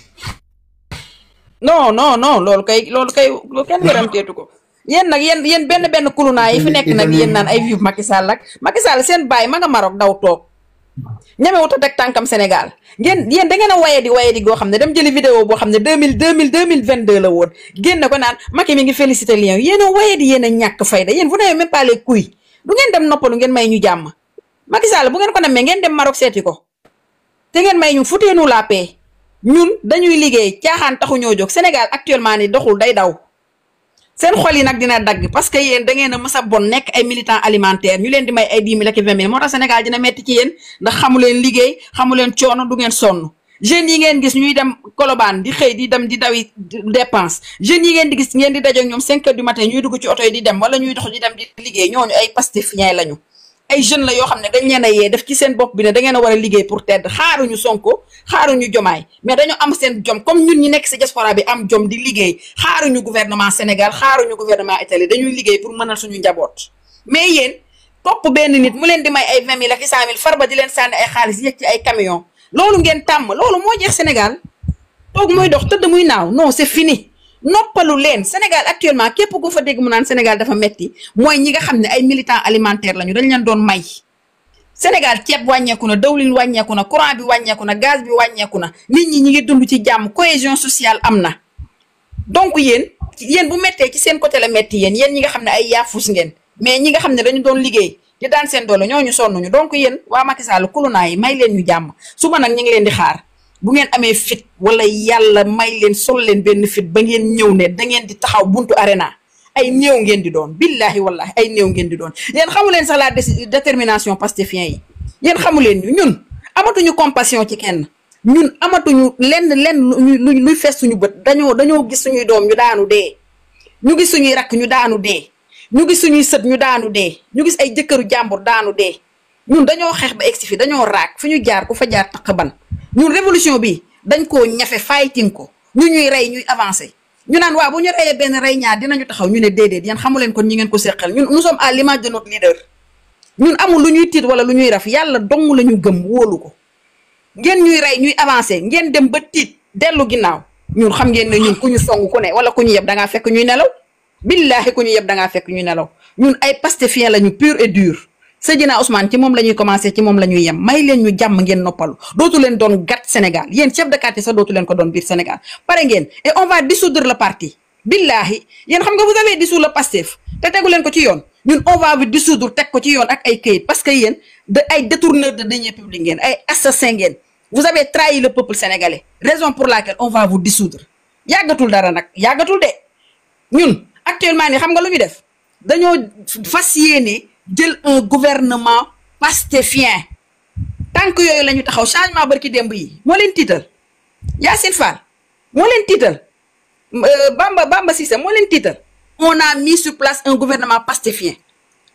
non loolu kay kenn garanteetu ko. yéen nag yéen benn kulunaa yi fi nekk nag yéen naan ay vive Macky Sall ak Macky Sall seen baay ma nga Maroc daw toog ñemewut a teg tànkam Sénégal yéen da ngeen a waye di goo xam ne dem jëli vidéo boo xam ne 2022 la woon génn ko naan Macky mi ngi félicité Lions yéen a waye di yéen a ñàkk fayda yéen vous n'avez même pas les couilles du ngeen dem noppalu ngeen may ñu jàmm Macky Sall bu ngeen ko namee ngeen dem Maroc seeti ko te ngeen may ñu foutez-nous la paix ñun dañuy liggéey caaxaan taxu ñoo jóg Sénégal actuellement ni doxul day daw seen xol yi nag dina dagg parce que yéen da ngeen a mës a bon nekk ay militants alimentaires ñu leen di may ay 10 000 ak 20 000 moo tax Sénégal dina metti ci yéen ndax xamu leen liggéey xamu leen coono du ngeen sonn jeunes yi ngeen gis ñuy dem Colobane di xëy di dem di dawi dépense jeunes yi ngeen di gis ngeen di daje ak ñoom 5 heures du matin ñuy dugg ci oto yi di dem wala ñuy dox di dem di liggéey ñooñu ay pastefiens lañu ay jeunes la yoo xam ne dañ leen a yee def ci seen bopp bi ne da ngeen a war a liggéey pour tedd xaaruñu Sonko xaaruñu Jomaay mais dañu am seen jom comme ñun ñi nekk ci diaspora bi am jom di liggéey xaaruñu gouvernement Sénégal xaaruñu gouvernement Italie dañuy liggéey pour mënal suñu njaboot mais yéen topp benn nit mu leen di may ay 20 000 ak 100 000 Farba di leen sànni ay xaalis yëg ci ay camion loolu ngeen tàmm loolu moo jeex Sénégal toog muy dox tëdd muy naaw non c'est fini noppalu leen Sénégal actuellement képp ku fa dégg mu naan Sénégal dafa metti mooy ñi nga xam ne ay militants alimentaires lañu dañ leen doon may Sénégal ceeb wàññeeku na dawlin wàññeeku na courant bi wàññeeku na gaz bi wàññeeku na nit ñi ngi dund ci jàmm cohésion sociale am na donc yéen bu méttee ci seen côté la métti yéen ñi nga xam ne ay yaafus ngeen mais ñi nga xam ne dañu doon liggéey di daan seen doole ñooñu sonnuñu donc yéen waa Macky Sall kulunaa yi may leen ñu jàmm suba nag ñu ngi leen di xaar bu ngeen amee fit wala yàlla may leen sol leen benn fit ba ngeen ñëw ne da ngeen di taxaw buntu arena ay néew ngeen di doon billahi wallahi ay néew ngeen di doon yéen xamu leen sax la détermination pastefien yi yéen xamu leen ñun amatuñu compassion ci kenn ñun amatuñu lenn luy fees suñu bët dañoo gis suñuy doom ñu daanu dee ñu gis suñuy rakk ñu daanu dee ñu gis suñuy sët ñu daanu dee ñu gis ay jëkkëru jàmbur daanu dee ñun dañoo xeex ba egsi fi dañoo raak fu ñu jaar ku fa jaar taq ban ñun révolution bi dañ koo ñafe fighting ko ñu ñuy rey ñuy avancé ñu naan waaw bu ñu reyee benn rey ñaar dinañu taxaw ñu ne déedéet yéen xamu leen kon ñi ngeen ko seqal ñun nous sommes à l'image de notre leader ñun amul lu ñuy tiit wala lu ñuy raf yàlla dong la ñu gëm wóolu ko ngeen ñuy rey ñuy avancé ngeen dem ba tiit dellu ginnaaw ñun xam ngeen ne ñun ku ñu song ku ne wala ku ñu yeb dangaa fekk ñuy nelaw billaahi ku ñu yeb dangaa fekk ñuy nelaw ñun ay pastefiens lañu pur et dur Seydina Ousmane ci moom la ñuy commencé ci moom la ñuy yem may leen ñu jàmm ngeen noppalu dootu leen doon gat Sénégal yéen chef de quartier sax dootu leen ko doon biir Sénégal pare ngeen et on va dissoudre le parti billahi yéen xam nga vous avez dissous le Pastef te tegu leen ko ci yoon ñun on va vous dissoudre teg ko ci yoon ak ay këyit parce que yéen ay détourneurs de deniers publics ngeen ay assassins ngeen vous avez trahi le peuple sénégalais raison pour laquelle on va vous dissoudre yàggatul dara nag yàggatul de ñun actuellement ni xam nga lu ñu def dañoo fas yéene jël un gouvernement pastefien tant que yooyu la ñu taxaw changement barki démb yi moo leen tiital Yacine Fall moo leen tiital Bamba Cissé moo leen tiital on a mis sur place un gouvernement pastefien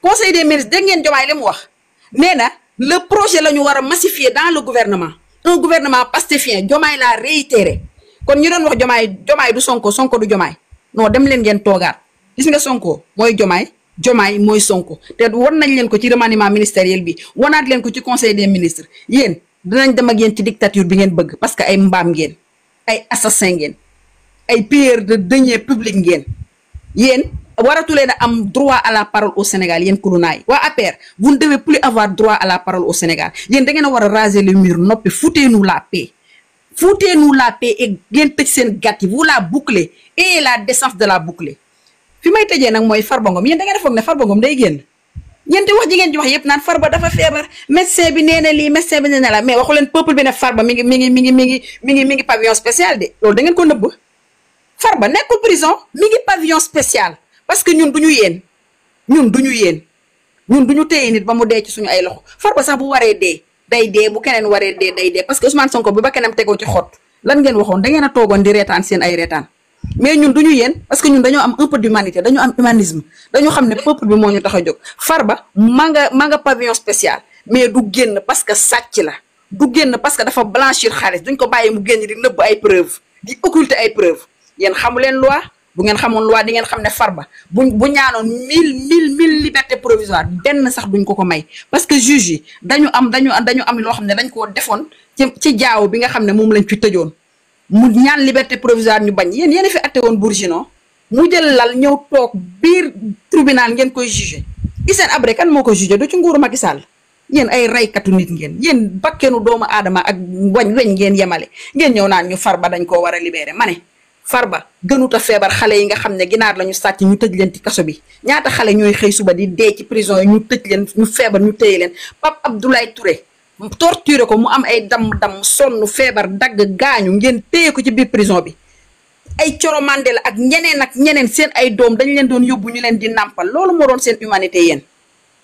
conseil des ministres dégg ngeen Diomaye li mu wax nee na le projet la ñu war a massifier dans le gouvernement un gouvernement pastefien Diomaye l'a réitéré kon ñu doon wax Diomaye du Sonko du Diomaye non dem leen ngeen toogaat gis nga Sonko mooy Diomaye mooy Sonko te wan nañ leen ko ci remaniement ministériel bi wanaat leen ko ci conseil des ministres yéen dinañ dem ak yéen ci dictature bi ngeen bëgg parce que ay mbaam ngeen ay assassin ngeen ay pilleurs de deniers publics ngeen yéen waratu leen a am droit à la parole au Sénégal yéen kulunaay waa APR vous ne devez plus avoir droit à la parole au Sénégal yéen da ngeen a war a raser le mur noppi foutez-nous la paix et ngeen tëj seen gàtt yi vous la bouclez et la décence de la boucler fi may tëjee nag mooy Farba Ngom yéen da ngeen a foog ne Farba Ngom day génn ñeenti wax ji ngeen ci wax yëpp naan Farba dafa feebar médecin bi nee na lii médecin bi nee na la mais waxu leen peuple bi ne Farba mi ngi pavillon spécial de loolu da ngeen ko nëbb Farba nekkul prison mi ngi pavillon spécial parce que ñun duñu yéen ñun duñu téye nit ba mu dee ci suñu ay loxo Farba sax bu waree dee day dee bu keneen waree dee day dee parce que Ousmane Sonko bi ba keneen tegoo ci xott lan ngeen waxoon da ngeen a toogoon di reetaan seen ay reetaan mais ñun duñu yéen parce que ñun dañoo am un peu d'humanité dañoo am humanisme dañoo xam ne peuple bi moo ñu tax a jóg Farba ma nga pavillon spécial mais du génn parce que sàcc la du génn parce que dafa blanchir xaalis duñ ko bàyyi mu génn di nëbb ay preuve di occulter ay preuve yéen xamu leen loi bu ngeen xamoon loi di ngeen xam ne Farba bu ñaanoon mille liberté provisoire benn sax duñ ko may parce que juge yi dañu am loo xam ne dañ koo defoon ci jaaw bi nga xam ne moom lañ fi tëjoon mu ñaan liberté provisoire ñu bañ yéen fi atte woon Bourginon mu jël lal ñëw toog biir tribunal ngeen koy jugé Hissène Habré kan moo ko jugé du ci nguuru Macky Sall yéen ay raykatu nit ngeen yéen bakkenu doomu aadama ak weñ ngeen yemale ngeen ñëw naan ñu Farba dañ koo war a libéré ma ne Farba gënuta feebar xale yi nga xam ne ginaar lañu sàcc ñu tëj leen ci kaso bi ñaata xale ñooy xëy suba di dee ci prison yi ñu tëj leen ñu feebar ñu téye leen Pape Abdoulaye Touré torturé ko mu am ay dam sonn feebar dagg gaañu ngeen téye ko ci biir prison bi ay Coro Mandela ak ñeneen seen ay doom dañ leen doon yóbbu ñu leen di nàmpal loolu moo doon seen humanité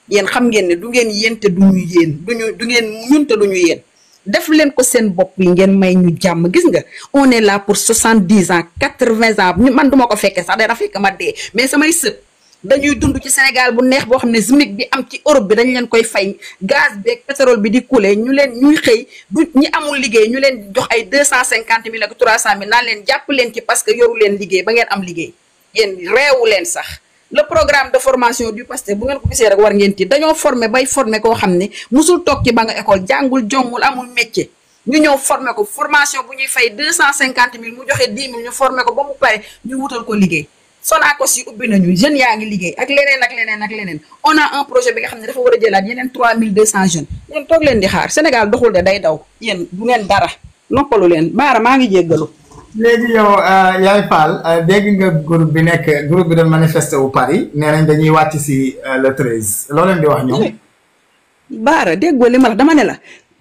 yéen xam ngeen ne du ngeen yéen te du ñu yéen du ngeen ñun te du ñu yéen def leen ko seen bopp yi ngeen may ñu jàmm gis nga on est là pour 70 ans 80 ans man duma ko fekkee sax dana fekk ma dee mais samay sët dañuy dund ci Sénégal bu neex boo xam ne SMIC bi am ci Europe bi dañ leen koy fay gaz beeg pétrole bi di couler ñuy xëy du ñi amul liggéey ñu leen jox ay 250 000 ak 300 000 naan leen jàpp leen ci parce que yoru leen liggéey ba ngeen am liggéey yéen réewu leen sax le programme de formation du Pastef bu ngeen ko gisee rek war ngeen ti dañoo formé bay formé koo xam ne musul toog ci ba nga école jàngul jommul amul métier ñu ñëw formé ko formation bu ñuy fay 250 000 mu joxe 10 000 ñu formé ko ba mu pare ñu wutal ko liggéey Sonacos yi ubbi nañu jeunes yaa ngi liggéey ak leneen on a un projet bi nga xam ne dafa war a jëlaat yeneen 3200 jeunes yéen toog leen di xaar Sénégal doxul de day daw yéen du ngeen dara noppalu leen Baara maa ngi jéggalu. léegi yow Yaay Fall dégg nga groupe bi doon manifester wu Paris nee nañ dañuy wàcc si le 13 loo leen di wax ñoom. Baara déggoo li ma la dama ne la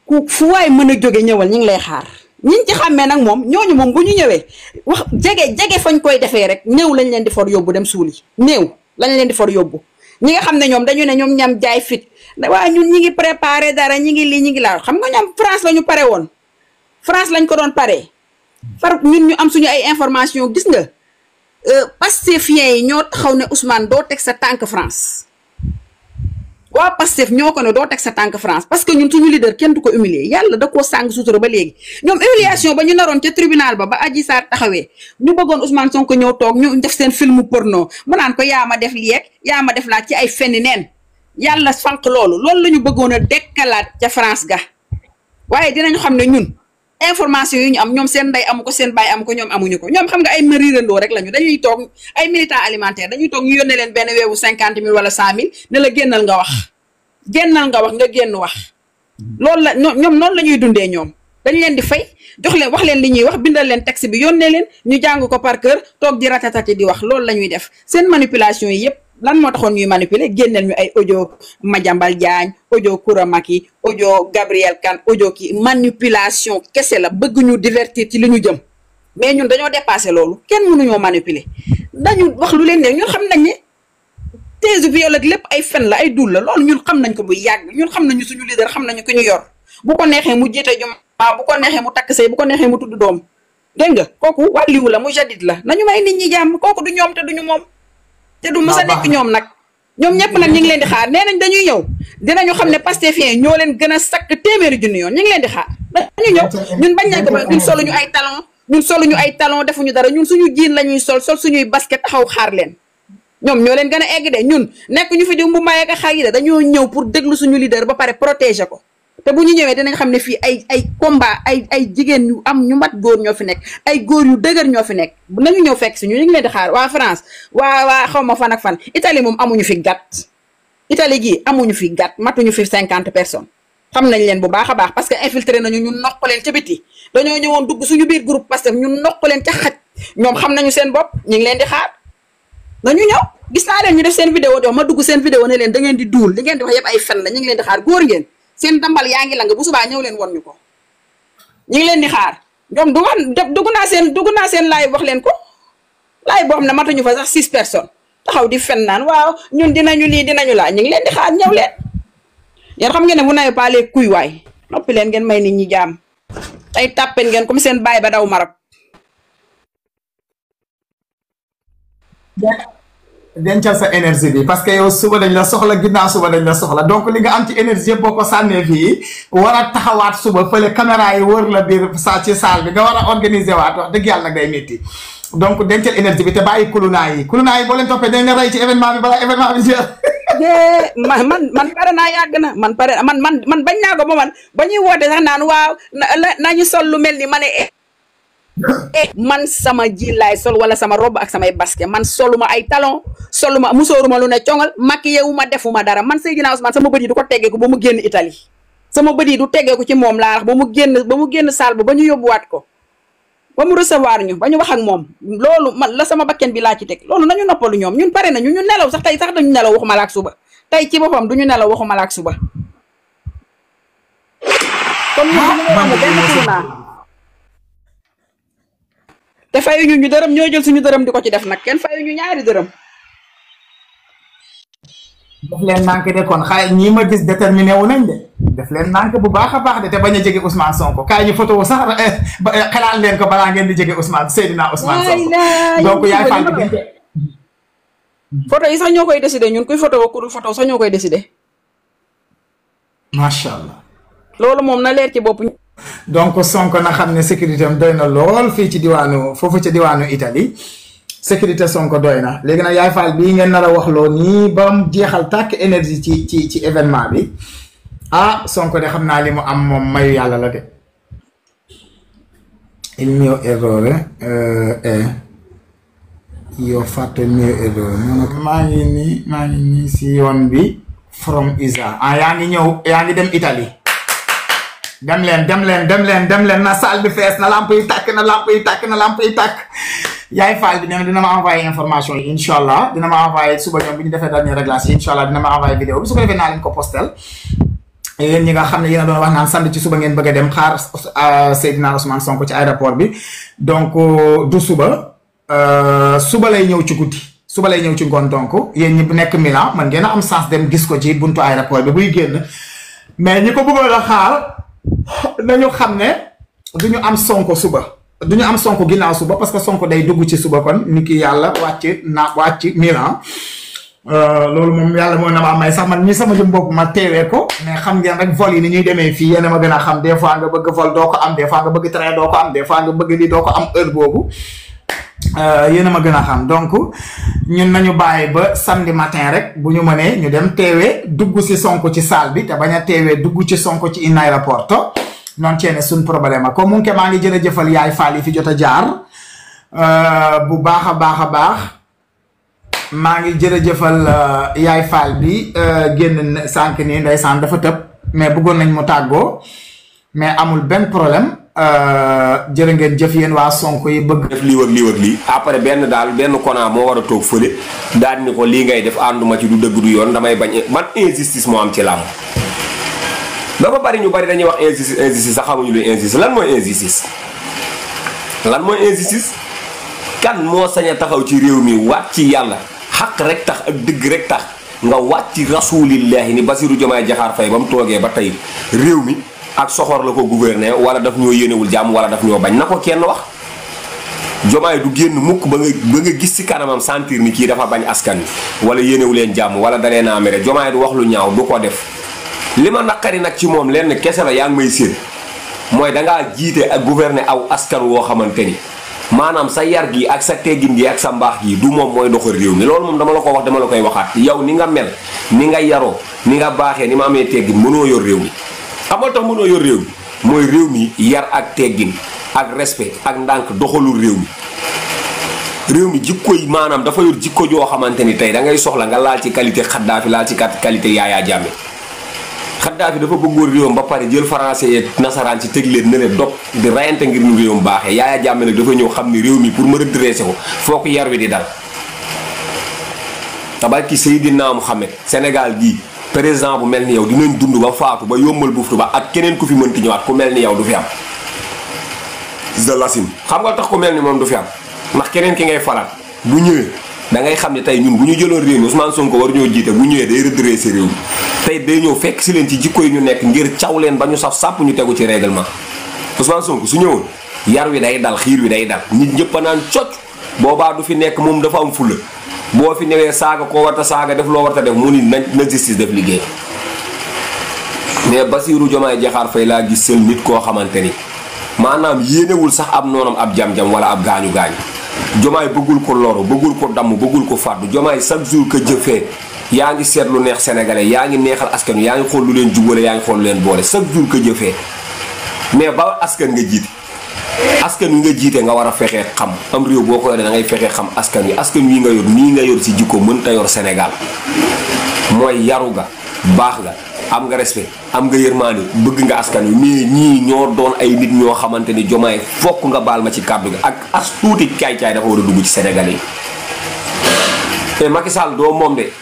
ku fu waay mën a jóge ñëwal ñu ngi lay xaar. ñiñ ci xàmmee nag moom ñooñu moom bu ñu ñëwee wax jege fañ koy defee rek néew lañ leen di for yóbbu dem suuli néew lañ leen di for yóbbu ñi nga xam ne ñoom dañu ne ñoom ñam jaay fit waaye ñun ñi ngi préparé dara ñi ngi lii ñi ngi laa xam nga ñoom France la ñu pare woon France lañ ko doon paree far ñun ñu am suñu ay information gis nga Pastefien yi ñoo taxaw ne Ousmane doo teg sa tànk France waa Pastef ñoo ko ne doo teg sa tànk France parce que ñun suñu leader kenn du ko humilier yàlla da koo sàng sutura ba léegi ñoom humiliation ba ñu naroon ca tribunal ba Adji Sarr taxawee ñu bëggoon Ousmane Sonko ñëw toog ñu def seen film porno mu naan ko yaa ma def lii ak yaa ma def laa ci ay fenni neen yàlla fànq loolu la ñu bëggoon a dekkalaat ca France ga waaye dinañu xam ne ñun information yi ñu am ñoom seen ndey amu ko seen baay amu ko ñoom amuñu ko ñoom xam nga ay mariirandoo rek lañu dañuy toog ay militants alimentaires dañuy toog ñu yónnee leen benn weewu 50 000 wala 100 000 ne la génnal nga wax nga génn wax loolu la ñoom noonu la ñuy dundee ñoom dañ leen di fay jox leen wax leen li ñuy wax bindal leen texte bi yónnee leen ñu jàng ko par cœur toog di ratatati di wax loolu la ñuy def seen manipulation yi yëpp lan moo taxoon ñuy manipuler génneel ñu ay audio Madiambal Diagne audio Koura Macky audio Gabriel Kane audio ki manipulation kese la bëgg ñu divertir ci li ñu jëm mais ñun dañoo dépassé loolu kenn mënuñoo manipuler dañu wax lu leen ne ñun xam nañ ne thèse viol ak lépp ay fen la ay dul la loolu ñun xam nañ ko bu yàgg ñun xam nañu suñu leader xam nañu ko ñu yor bu ko neexee mu jiite jumaa bu ko neexee mu takk sëy bu ko neexee mu tudd doom dégg nga kooku wàlliwu la mu jadid la nañu may nit ñi jàmm kooku du ñoom te duñu moom te du mës a nekk ñoom nag ñoom ñëpp nag ñu ngi leen di xaar nee nañ dañuy ñëw dinañu xam ne Pastefien ñoo leen gën a sakk téeméeri junni yoon ñu ngi leen di xaar dañu ñëw ñun bañ nañ ko ba ñun soluñu ay talon defuñu dara ñun suñu jiin la ñuy sol suñuy basket taxaw xaar leen ñoom ñoo leen gën a egg de ñun nekk ñu fi di mbu maye ak xar yi de dañoo ñëw pour déglu suñu leader ba pare protéger ko te bu ñu ñëwee dinañ xam ne fii ay combat ay jigéen ñu am ñu mat góor ñoo fi nekk ay góor yu dëgër ñoo fi nekk nañu ñëw fekk si ñu ngi leen di xaar waa France waa xaw ma fan ak fan Italie moom amuñu fi gàtt Italie gii amuñu fi gàtt matuñu fi 50 personnes xam nañ leen bu baax a baax parce que infiltré nañu ñu noq leen ca biti dañoo ñëwoon dugg suñu biir groupe parce que ñu noq leen ca xaj ñoom xam nañu seen bopp ñu ngi leen di xaar nañu ñëw gis naa leen ñu def seen vidéo dox ma dugg seen vidéo ne leen da ngeen di duul li ngeen di wax yëpp ay fen la ñu ngi leen di xaar góor ngeen seen dambal yaa ngi lang bu subaa ñëw leen won ñu ko ñu ngi leen di xaar ñoom dugg naa seen live wax leen ko live boo xam ne matuñu fa sax 6 personnes taxaw di fen naan waaw ñun dinañu lii dinañu laa ñu ngi leen di xaar ñëw leen yéen xam ngeen ne bu nawee paale kuy waay noppi leen ngeen may nit ñi jaam ay tàppen ngeen comme seen baay ba daw Maroc dencal sa énergie bi parce que yow suba dañ la soxla ginnaaw suba dañ la soxla donc li nga am ci énergie boo ko sànnee fii war a taxawaat suba fële caméra yi wër la biir ci salle bi nga war a organiser waat wax dëgg yàlla nag day métti donc dencal énergie bi te bàyyi kulunaa yi boo leen toppee dañ la rey ci événement bi balaa événement bi jeex. man pare naa yàgg na man bañ naa ko ba man ba ñuy woote sax naan waaw nañu sol lu mel ni ma ne man sama ji laay sol wala sama robe ak samay basket man soluma ay talon soluma musooruma lu ne congal maquillé wu ma defuma dara man Seydina Ousmane sama bët yi du ko teggeeku ba mu génn Italie sama bët yi du teggeeku ci moom laa wax ba mu génn salle ba ñu yóbbuwaat ko ba mu recevoir ñu ba ñu wax ak moom loolu man la sama bakken bi laa ci teg loolu nañu noppalu ñoom ñun pare nañu ñu nelaw sax tey sax dañu nelaw waxuma la ak suba tey ci boppam duñu nelaw waxuma la ak suba comme ñu benn tournant te fayuñu ñu dërëm ñoo jël suñu dërëm di ko ci def nag kenn fayuñu ñaari dërëm. def leen manqué de kon xay ñii ma gis déterminé wu nañ de def leen manqué bu baax a baax de te bañ a jege Ousmane Sonko kaay ñu photo sax xalaat leen ko balaa ngeen di jege Seydina Ousmane Sonko donc yaay fànn photo yi sax ñoo koy décidé ñun kuy photo wa kurul photo sax ñoo koy décidé. macha allah. loolu moom na leer ci bopp. donc Sonko na xam ne sécurité am doy na lool fii ci diwaanu foofu ci diwaanu Italie sécurité Sonko doy na léegi nag yaay faal bii ngeen nar a wax loo nii ba mu jeexal tàkk énergie ci événement bi ah Sonko de xam naa li mu am moom mayu yàlla la de il mio errore è io fatto il mio errore maa ngi nii si yoon bi from Isa yaa ngi dem Italie dem leen na salle bi fees na lamp yi tàkk yaay faal bi ne dina ma envoyé information yi incha allah dina ma envoyé suba ñoom bi ñu defee dernier réglage yi incha allah dina ma envoyé vidéo bi su ko defee naa leen ko postel yéen ñi nga xam ne yéen a doon wax naan samedi ci suba ngeen bëgg a dem xaar Seydina Ousmane Sonko ci aéroport bi donc du suba lay ñëw ci guddi suba lay ñëw ci ngoon donc yéen ñi bu nekk Milan man ngeen a am chance dem gis ko ci buntu aéroport bi buy génn mais ñi ko bëggoon a xaar nañu xam ne duñu am Sonko suba duñu am Sonko ginnaaw suba parce que Sonko day dugg ci suba kon ni ki yàlla wàcc Milan loolu moom yàlla mooy na ma may sax man ñi sama jëm bopp ma teewee ko mais xam ngeen rek vol yi ni ñuy demee fii yéen a ma gën a xam des fois nga bëgg vol doo ko am des fois nga bëgg train doo ko am des fois nga bëgg lii doo ko am heure boobu yéen a ma gën a xam donc ñun nañu bàyyi ba samedi matin rek bu ñu mënee ñu dem teewee dugg si Sonko ci salle bi te bañ a teewee dugg ci Sonko ci in aéroport noonu ceene suñ problème a comme mu ngi maa ngi jërëjëfal yaay faal yi fi jot a jaar bu baax a baax maa ngi jërëjëfal yaay faal bi génn sànq nii ndeysaan dafa tëb mais bëggoon nañ mu tàggoo mais amul benn problème jërë ngeen jëf yéen waa Sonko yi bëgg def lii wëg lii après benn kona moo war a toog fële daal ni ko lii ngay def ànduma ci du dëgg du yoon damay bañ man injustice moo am ci làmb dafa bari ñu bari dañuy wax injustice sax xamuñu lu injustice lan mooy injustice kan moo sañ a taxaw ci réew mi waat ci yàlla xaq rek tax ak dëgg rek tax nga waat ci rasulillahi ni Bassirou Diomaye Diakhar Faye ba mu toogee ba tey réew mi ak soxor la ko gouverner wala daf ñoo yéenewul jàmm wala daf ñoo bañ na ko kenn wax Diomaye du génn mukk ba nga gis ci kanamam sentir ni kii dafa bañ askan wi wala yéenewu leen jàmm wala dalee naa mere Diomaye du wax lu ñaaw du ko def li ma naqari nag ci moom lenn kese la yaa ngi may séen mooy dangaa jiite ak gouverner aw askan woo xamante ni maanaam sa yar gi ak sa teggin gi ak sa mbaax gi du moom mooy doxal réew mi loolu moom dama la ko wax dama la koy waxaat yow ni nga mel ni nga yaroo ni nga baaxee ni ma amee teggin mënoo yor réew mi xamal tax mënoo yor réew mi mooy réew mi yar ak teggin ak respect ak ndànk doxalul réew mi jikko yi maanaam dafa yor jikko joo xamante ni tey da ngay soxla nga laal ci qualité Xaddaafi laal ci qualité Yaya Jammeh Xaddaafi dafa bëggoon réewam ba pare jël français yeeg nasaraan ci teg leen ne leen dog di rayante ngir ñu réewam baaxee Yaya Jammeh nag dafa ñëw xam ni réew mi pour ma redresser ko foo ko yar wi di dal tabarki Seydina Muhammad Sénégal gii président bu mel ni yow dinañ dund ba faatu ba yombal buftu ba ak keneen ku fi mënti ñëwaat ku mel ni yow du fi am Zalasim xam nga tax ku mel ni moom du fi am ndax keneen ki ngay falaat bu ñëwee da ngay xam ne tey ñun bu ñu jëloon réew mi Ousmane Sonko war ñoo jiite bu ñëwee day redresser réew mi tey day ñëw fekk si leen ci jikko yi ñu nekk ngir caw leen ba ñu saf sàpp ñu tegu ci règlement Ousmane Sonko su ñëwoon yar wi day dal xiir wi day dal nit ñëpp a naan cocc boobaa du fi nekk moom dafa am fulla boo fi newee saaga koo warta saaga def loo warta def mu ni na justice def liggéey. mais Bassirou Diomaye Diakhar Faye laa gis seen nit koo xamante ni maanaam yéenewul sax ab noonam ab jam-jam wala ab gaañu-gaañu. Diomaye bëggul ko loru bëggul ko damm bëggul ko fàddu Diomaye chaque jour que jëfee yaa ngi seet lu neex sénégalais yaa ngi neexal askan wi yaa ngi xool lu leen jubale yaa ngi xool lu leen boole chaque jour que jëfee mais ba askan nga jiite askan wi nga jiite nga war a fexee xam am réew boo ko yoree da ngay fexee xam askan wi nga yor nii nga yor si jikko mënta yor Sénégal mooy yaru ga baax ga am nga respect am nga yërmaande bëgg nga askan wi mais ñii ñoo doon ay nit ñoo xamante ni Diomaye fokk nga baal ma ci kàddu gi ak as tuuti caay-caay dafa war a dugg ci Sénégalais yi te Macky Sall doo moom de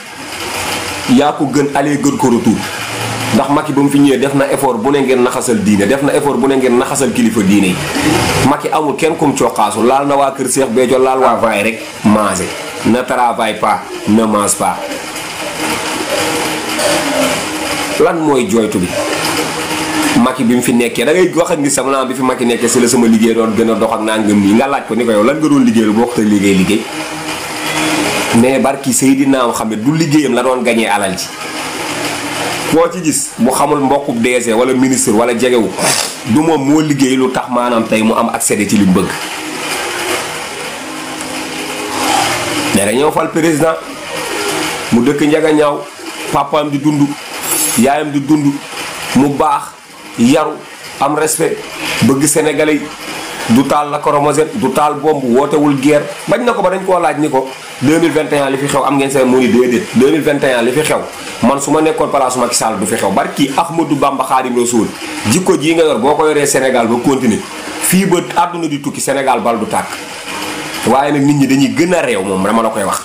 yaa ko gën aller gën ko retour ndax Macky ba mu fi ñëwee def na effort bu ne ngeen naxasal diine def na effort bu ne ngeen naxasal kilifa diine yi Macky amul kenn kum coqaasu laal na waa kër Cheikh Béthio laal waa vaay rek manger ne travaille pas ne mange pas lan mooy jooytu bi Macky bi mu fi nekkee da ngay wax ak ni sama bi fi Macky nekkee si la sama liggéey doon gën a dox ak naa ngëm nii nga laaj ko ni ko yow lan nga doon liggéeyal boo ko te liggéey mais barki Seydina Muhammad du liggéeyam la doon gañee alal ji koo ci gis mu xamul mbokkub DG wala ministre wala jegewu du moom moo liggéey lu tax maanaam tey mu am accès ci li mu bëgg mais dañoo fal président mu dëkk njaga ñaaw papaam di dund yaayam di dund mu baax yaru am respect bëgg sénégalais du taal la koromosène du taal bomb wootewul guerre bañ na ko ba dañ koo laaj ni ko 2021 li fi xew am ngeen seen mu ni déedéet 2021 li fi xew man su ma nekkoon place Macky Sall du fi xew barki Ahmadou Bamba Khadim Rasoul jikko jii nga yor boo ko yoree Sénégal ba continuer fii ba àdduna di tukki Sénégal bal du tàkk waaye nag nit ñi dañuy gën a réew moom dama la koy wax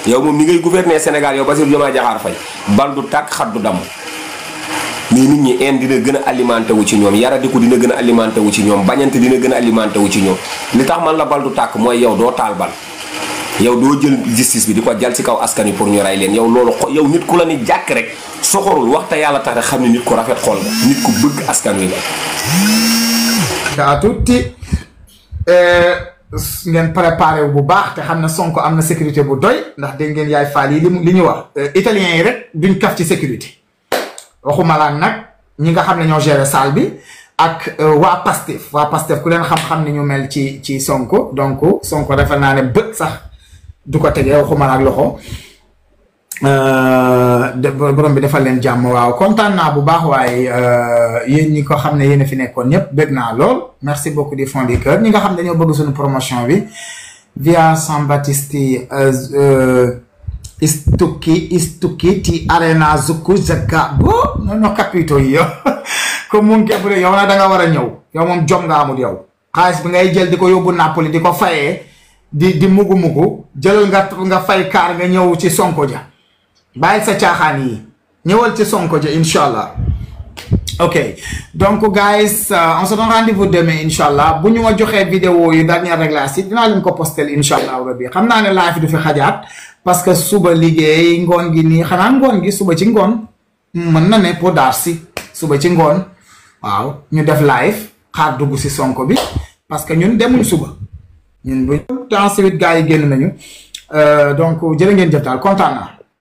yow moom ni ngay gouverner Sénégal yow Bassirou Diomaye Diakhar Faye bal du tàkk xat du damm mais nit ñi en dina gën a alimenté wu ci ñoom yaradiku dina gën a alimenté wu ci ñoom bañante dina gën a alimenté wu ci ñoom li tax man la bal du tàkk mooy yow doo taal bal yow doo jël justice bi di ko jal ci kaw askan wi pour ñu rey leen yow loolu yow nit ku la ni jàkk rek soxorul waxta yàlla tax rek xam ne nit ku rafet xol nga nit ku bëgg askan wi la kaa tuuti ngeen préparé wu bu baax te xam ne Sonko am na sécurité bu doy ndax dégg ngeen yaay faal yi li ñu wax italiens yi rek duñ kaf ci sécurité waxuma laan nag ñi nga xam ne ñoo gérer salle bi ak waa Pastef ku leen xam-xam ni ñu mel ci Sonko donc Sonko defal naa ne bët sax du ko tegee waxuma la ak loxo borom bi defal leen jàmm waaw kontaan naa bu baax waaye yéen ñi ko xam ne yéen a fi nekkoon ñëpp bëgg naa lool merci beaucoup du fond du cœur ñi nga xam ne dañoo bëgg suñu promotion bi via San Battisti istuki ti arena zuku zaka bo no capito yo ko mun ke bu yow na da nga war a ñëw yow moom jom nga amul yow xaalis bi ngay jël di ko yóbbu Napoli di ko fayee di mugu jëlal nga fay kaar nga ñëw ci Sonko ja bàyyi sa caaxaan yi ñëwal ci Sonko ja inshallah ok donc guys on se donne rendez-vous demain inshallah bu ñu ma joxee vidéo yu dernier réglage yi dinaa leen ko postel inshallah rabbi xam naa ne live du fi xajaat parce que suba liggéey ngoon gi nii xanaa ngoon gi suba ci ngoon mën na ne pour daar si suba ci ngoon waaw ñu def live xaar dugg si Sonko bi parce que ñun demuñ suba ñun bu ensuite gars yi génn nañu donc jërë ngeen jëf daal kontaan naa